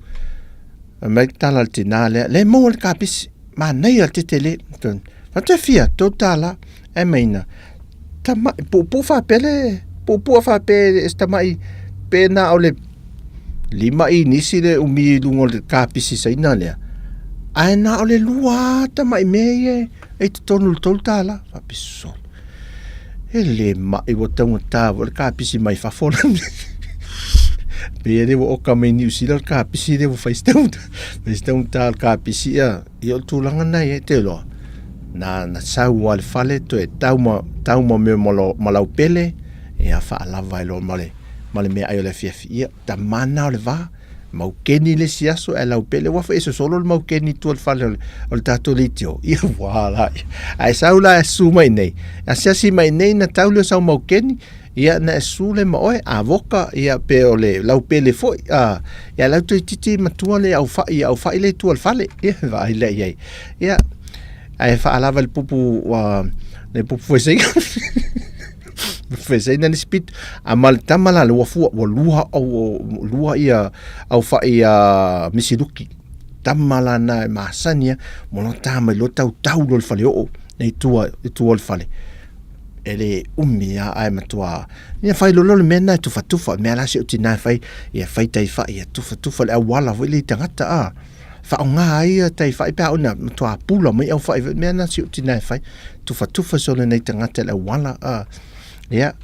[SPEAKER 1] Fai mai le tala a le tina lea, le maua le kapisi, manaia le tetele. Fai fia, $3. Ae maina, tamai, puupuu faapea le, puupuu faapea e se tamai, pe na o le 5 inisi le umi i luga o le kapisi Saina lea, ae na o le 2 tamai mea ia e i totonu o le $3. Faapea, sole, e le mai ua taugata foi le kapisi mai fafo la. Pei lea ua oka mai Niu Sila le kapisi lea ua fai si taugata, fai si taugata o le kapisi ia. Ia o le tulaga lena e i ai te iloa, na na sau lava i le fale toe tau ma tau ma mea ma lo ma lau pele, ia faalava ai loa ma le ma le meaai o le afiafi. Ia, tama lena o le va, maukeni le isi aso ae laupele aua foi e sosolo le maukeni i tua o le fale o le, o le tatou leitio. Ia ua la. Ae sau la e susu mai i inei, asiasi mai i inei na tau lea o sau maukeni, Ia na e susu le ma oe, a voka, ia pe o le laupele foi, a, ia lau toeitiiti matua le au fai, au fai le tua o le fale, ia vaai lea i ai. Ia, ae faalava i le pupu, ua, le pupu fueseina. Fueseina le isi pito. A ma le tama la le ua fua, ua lua, au, lua ia au fai a Misiluki. Tama la na e masani a, mo lo tama i lo tau tau lo le fale oo, nei tua, i tua o le fale. E le umi lava ae matua ia fai loa lea o le mea lena e tufatufa, o le mea la si ou tina e fai, ia fai tai fai ia tufatufa le auala foi lea i tagata a, faaaoga ai ia tai fai pe a oo ina matua pula mai au fai foi, o le mea lena si ou tina e fai, tufatufa solo nai tagata i le auala a. Ia,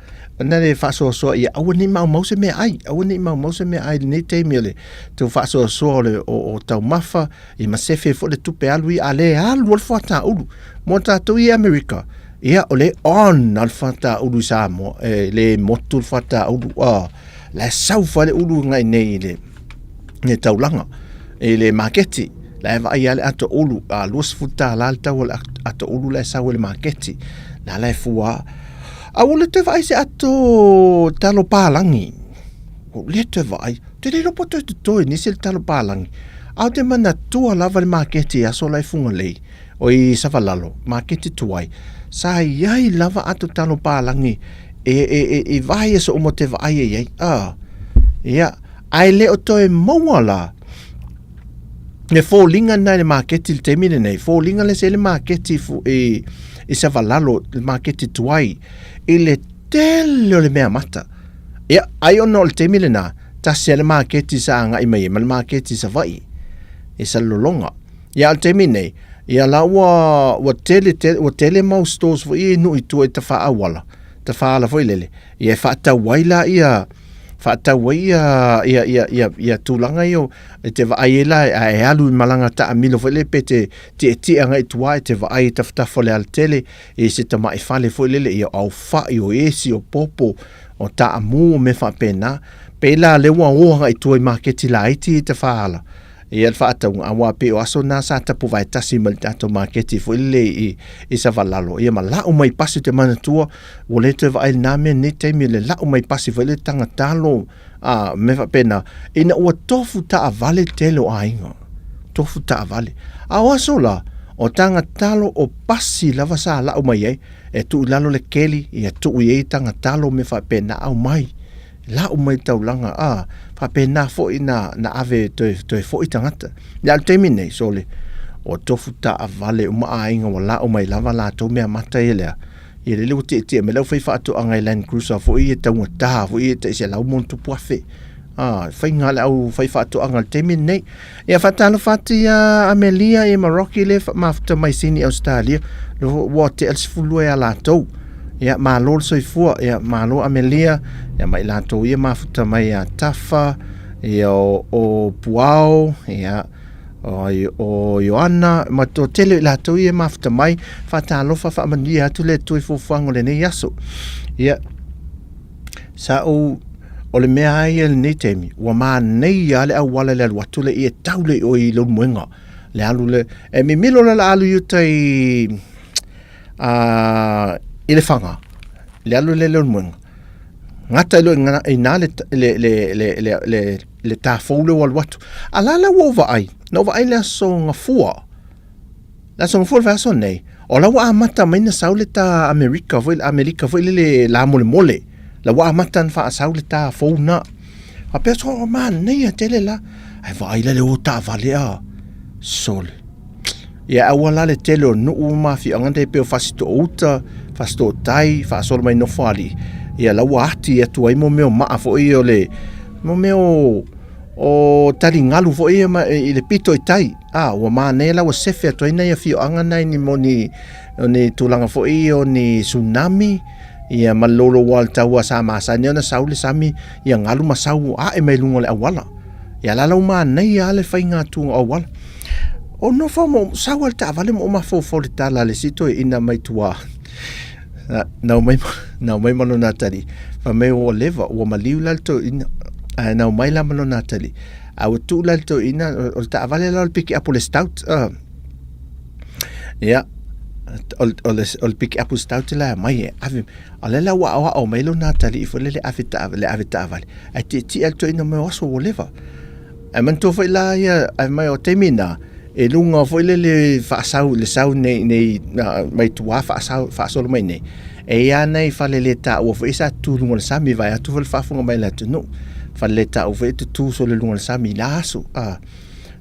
[SPEAKER 1] ona le faasoasoa ia aua ne i maumau se meaai, aua ne i maumau se meaai i lenei taimi o le tau faasoasoa o le o, o taumafa, ia ma sefe foi le tupe alu ia, a le alu lava le fuata ulu. Mo tatou i Amerika, ia o le on a le fuata ulu i Samoa, e le motu le fuata ulu, a, la e sau fai le ulu ngai nei i le, le taulaga, i le maketi, la e vaai lava le ato ulu, a $20 le tau o le ato ulu la e sau i le maketi, la la e fua. A ua le toe vaai se ato talo palagi, ua le toe vaai, ou te le iloa po o toe totoe nisi le talo palagi, ae ou te manatua lava le maketi i aso la i Fugalei, o i Savalalo, maketi tuai, sa i ai lava ato talo palagi e, e, e, i vaai aso uma ou te vaai ai i ai, a, ia, ae le o toe maua la le foliga lena i le maketi i le taimi lenei, foliga lea sa i ai le maketi i, i Savalalo, le maketi tuai, i le tele o le mea mata. Ia, ai ona o le taimi lena, tasi lava le maketi sa agai mai ai ma le maketi i Savaii, i Salelologa. Ia, a o le taimi nei, ia la ua, ua tele, tele, ua tele mau stores foi ia i nuu i tua i tafa auala, tafa ala foi lele, ia e faatau ai la ia, faatau ai ia, ia, ia, ia, ia tulaga ia e te vaai ai la, a e alu i malaga taamilo foi lele pe te tietie agai i tua e te vaai i tafatafa o le alatele i se tamai fale foi lele, ia o aufai, o esi, o popo, o taamu, o mea faapena. Pei la lea ua o agai i tua i maketi laiti i tafa ala, ia le faatauga, aua pei o aso na sa tapuvae tasi ma le tatou maketi foi lele i, i Savalalo, ia ma lau mai pasi ou te manatua, ua le toe vaai i lena mea i lenei taimi, le lau mai pasi foi lele taga talo, a, mea faapena, ina ua tofu taavale le tele o aiga, tofu taavale. A o aso la, o taga talo o pasi lava sa lau mai ai, e tuu i lalo le keli, ia tuu i ai taga talo mea faapena, aumai. Lau mai taulaga, a, faapena foi na, na ave toe, toe foi tagata. Ia, a o le taimi nei, sole, ua tofu taavale uma aiga ua lau mai lava latou mea mata ia lea. Ia lele ua tietie mai le aufaifaatoaga i Land Cruiser foi ia taugata foi ia tai $100+. A, faiga a le aufaifaatoaga i le taimi lenei. Ia faatalofa atu ia Amelia ia ma Rocky le mafuta mai Sini Australia. Ua tea le 12 ia latou. Ia malo le soifua, ia malo Amelia, ia ma i latou ia mafuta mai ia Tafa, ia o, o Puao, ia o, o Ioana, ma to tele i latou ia mafuta mai, faatalofa faamanuia atu le Atua i fuafuaga o lenei aso. Ia Sa ou, o le mea lava ia i lenei taimi, ua manaia lava le auala i le alu atu lea e tau lea i o i Leulumoega. Le alu le, e mimilo la le alu i uta i, a, i Lefaga, le alu lea i Leulumoega. Gata ai loa i ina le, le, le, le, le, le, le ta fou lea ua alu atu. A la la ua ou vaai, na ou vaai i le aso Gafua, Le aso Gafua o le vaiaso nei, o la ua amata mai na sau le ta Amerika foi, Amerika foi lele la molemole. La ua amata na faasau le ta fou na. Faapea so manaia tele la. Ae vaai la le o taavale a. Sole. Ia aua la le tele o nuu ma afioaga nei pei o Fasitoo-uta, Fasitoo-tai, faasolo mai Nofoalii. Ia la ua ati atu ai mo mea o maa foi o le mo mea o o taligalu foi ia ma, i le pito i tai. A, ua manaia la ua sefe atu ai nai afioaga nai ni mo ni, o ni tulaga foi o ni tsunami. Ia ma le louloua o le taua sa masani ona sau le sami, ia galu ma sau ae mai luga o le auala. Ia la la ua manaia lava le faiga atu o auala. O nofo ma sau le taavale ma ou mafaufau i le tala a le isi toeaina mai tua. Na omai, na omai ma lona atalii, fai mai ua leva, ua maliu la le toeaina. Ae na omai la ma lona atalii. A ua tuu la i le toeaina, o le taavale la o le pikiapu o le Stout. Ia, o le pikiapu Stout la e aumai e ave. A o lea la ua aoao mai lona atalii foi lele ave taavale, le ave taavale. Ae tietie le toeaina mai o aso ua leva. Ae manatua foi la ia, fai mai o taimi na, e luga foi lele faasau le sau nei nei mai tua faasau faasolo mai nei. E i ai nai faleletaua foi sa tutu i luga o le sami vaeatu foi le faafofoga mai a le atunuu. Faleletaua foi e tutu solo i luga o le sami i la aso. A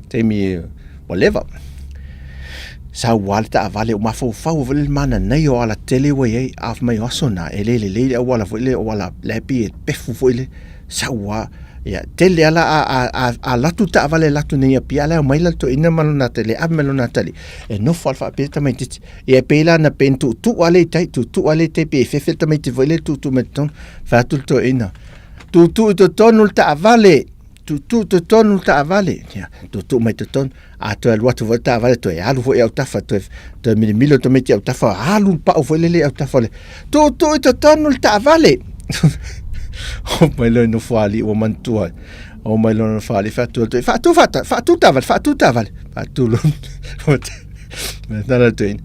[SPEAKER 1] taimi ua leva. Sau lava le taavale ua mafaufau foi le mananaia o alatele ua i ai, a fai mai o aso na e le lelei le auala foi lea o auala la e pei e pefu foi le sau lava. Ia tele lava la a alu atu le taavale alu atu nei i Apia a o la e omai la le toeaina ma lona atalii, ave ma lona atalii e nofo lava faapea le tamaitiiti. Ia e pei la na pei na tuutuu lava lea i tai, tuutuu lava lea i tai pei e fefe le tamaiti foi lea e tuutuu mai totonu. Fai atu le toeaina, tuutuu i totonu le taavale, tuutuu i totonu le taavale. Ia, tuutuu mai totonu, a toe alu atu foi le taavale toe alu foi i autafa, toe, toe milimilo le tamaiti i autafa, alu le pau foi lele i autafa o le, tuutuu i totonu le taavale. Oo mai loa i Nofoalii ua manatua ai. Oo mai loa i Nofoalii, fai atu le toeaina, faatu, faatu, faatu taavale, faatu taavale. Faatu loa. Mea tala le toeaina.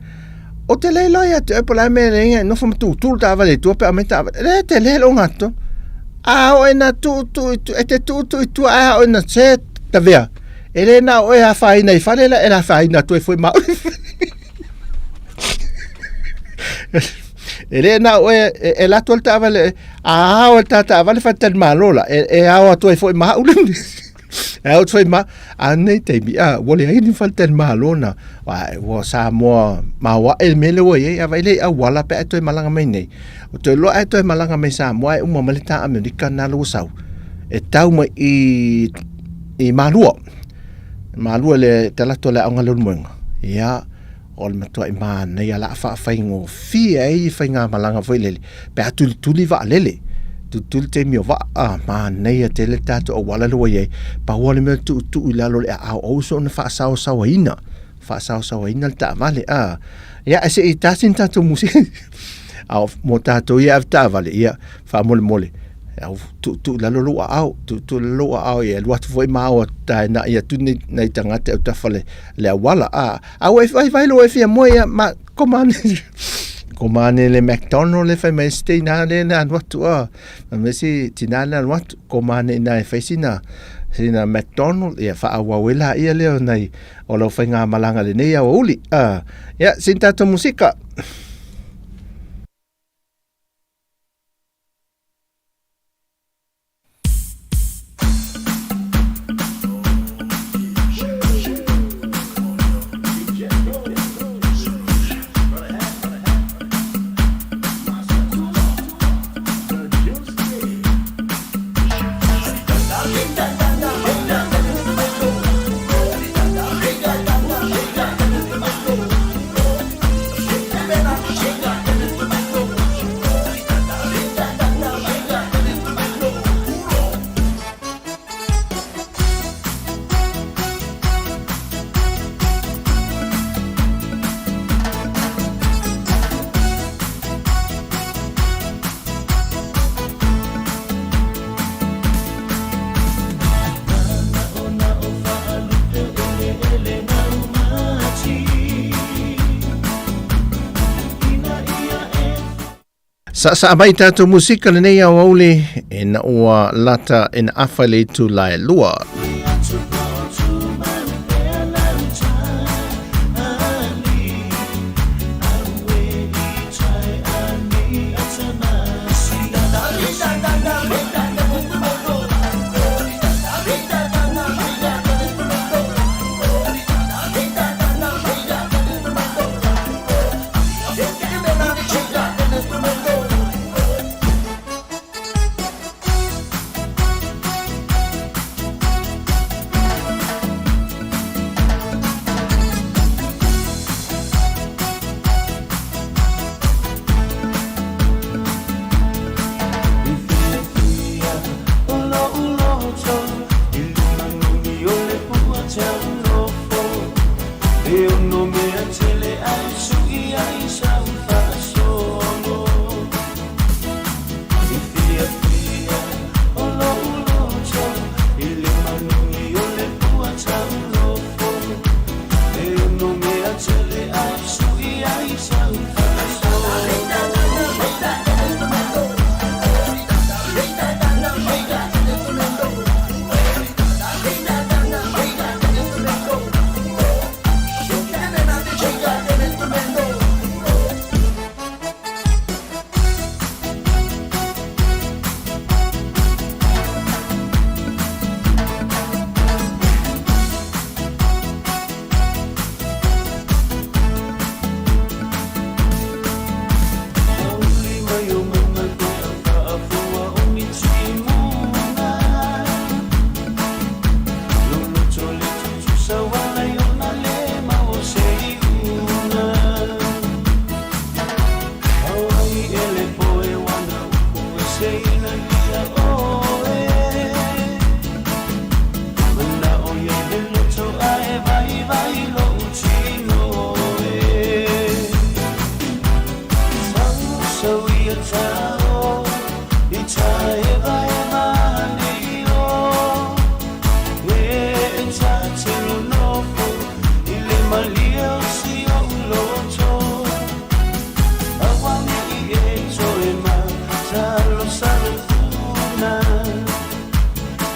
[SPEAKER 1] Ou te le iloa ia te oe po o le a le mea e leai e nofo ma tutu le taavale i tua pe aumai taavale. E le tele le ogatotonu. A oo ina tuutuu i tua, e te tuutuu i tua ae a oo ina se tavea, e le na o oe e afaina i fale la, e afaina atu ai foi ma au. E le na o oe e alu atu le taavale, a ao e le ta taavale faletalimalo la, e ao atu ai foi ma au. E ao atu foi ma, a nei taimi, a, ua leai ni faletalimalo na, ua Samoa maoae le mea lea ua i ai, a vaai lea i auala pe a e toe malaga mai nei, ou te iloa a e toe malaga mai Samoa e uma mai le ta Amerika na ua sau, e tau mai i, i Malua. Malua le te alu atu o le aoga Leulumoega. Ia, o le matuai manaia la faafaigofie ai faigamalaga foi lele pe a tulituli vaalele tulituli taimi o vaa a manaia tele le tatou auala lea ua i ai pau lava le mea tuutuu i lalo o le aao aua soona faasaosaoaina faasaosaoaina le taavale a ia ae se i tasi ni tatou musika a mo tatou ia ave taavale ia faamolemole au tuutuu i lalo lou aao tuutuu i lalo lou aao ia alu atu foi ma ao atu taenai atu nai tagata e autafa le auala a A ua e vaivai loa e fia moe ia ma koma ane. Koma ane le McDonald le fai mai se teina le na alu atu a. Fai mai se tina le alu atu koma ane ina e fai sina sina McDonald ia faaauau ai laia lea o nai o lau faigamalaga lenei aoauli. A ia sina tatou musika. Saasaa mai tatou musika lenei aoauli ina ua lata ina afa i le itula e lua.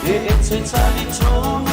[SPEAKER 2] E te talitonu.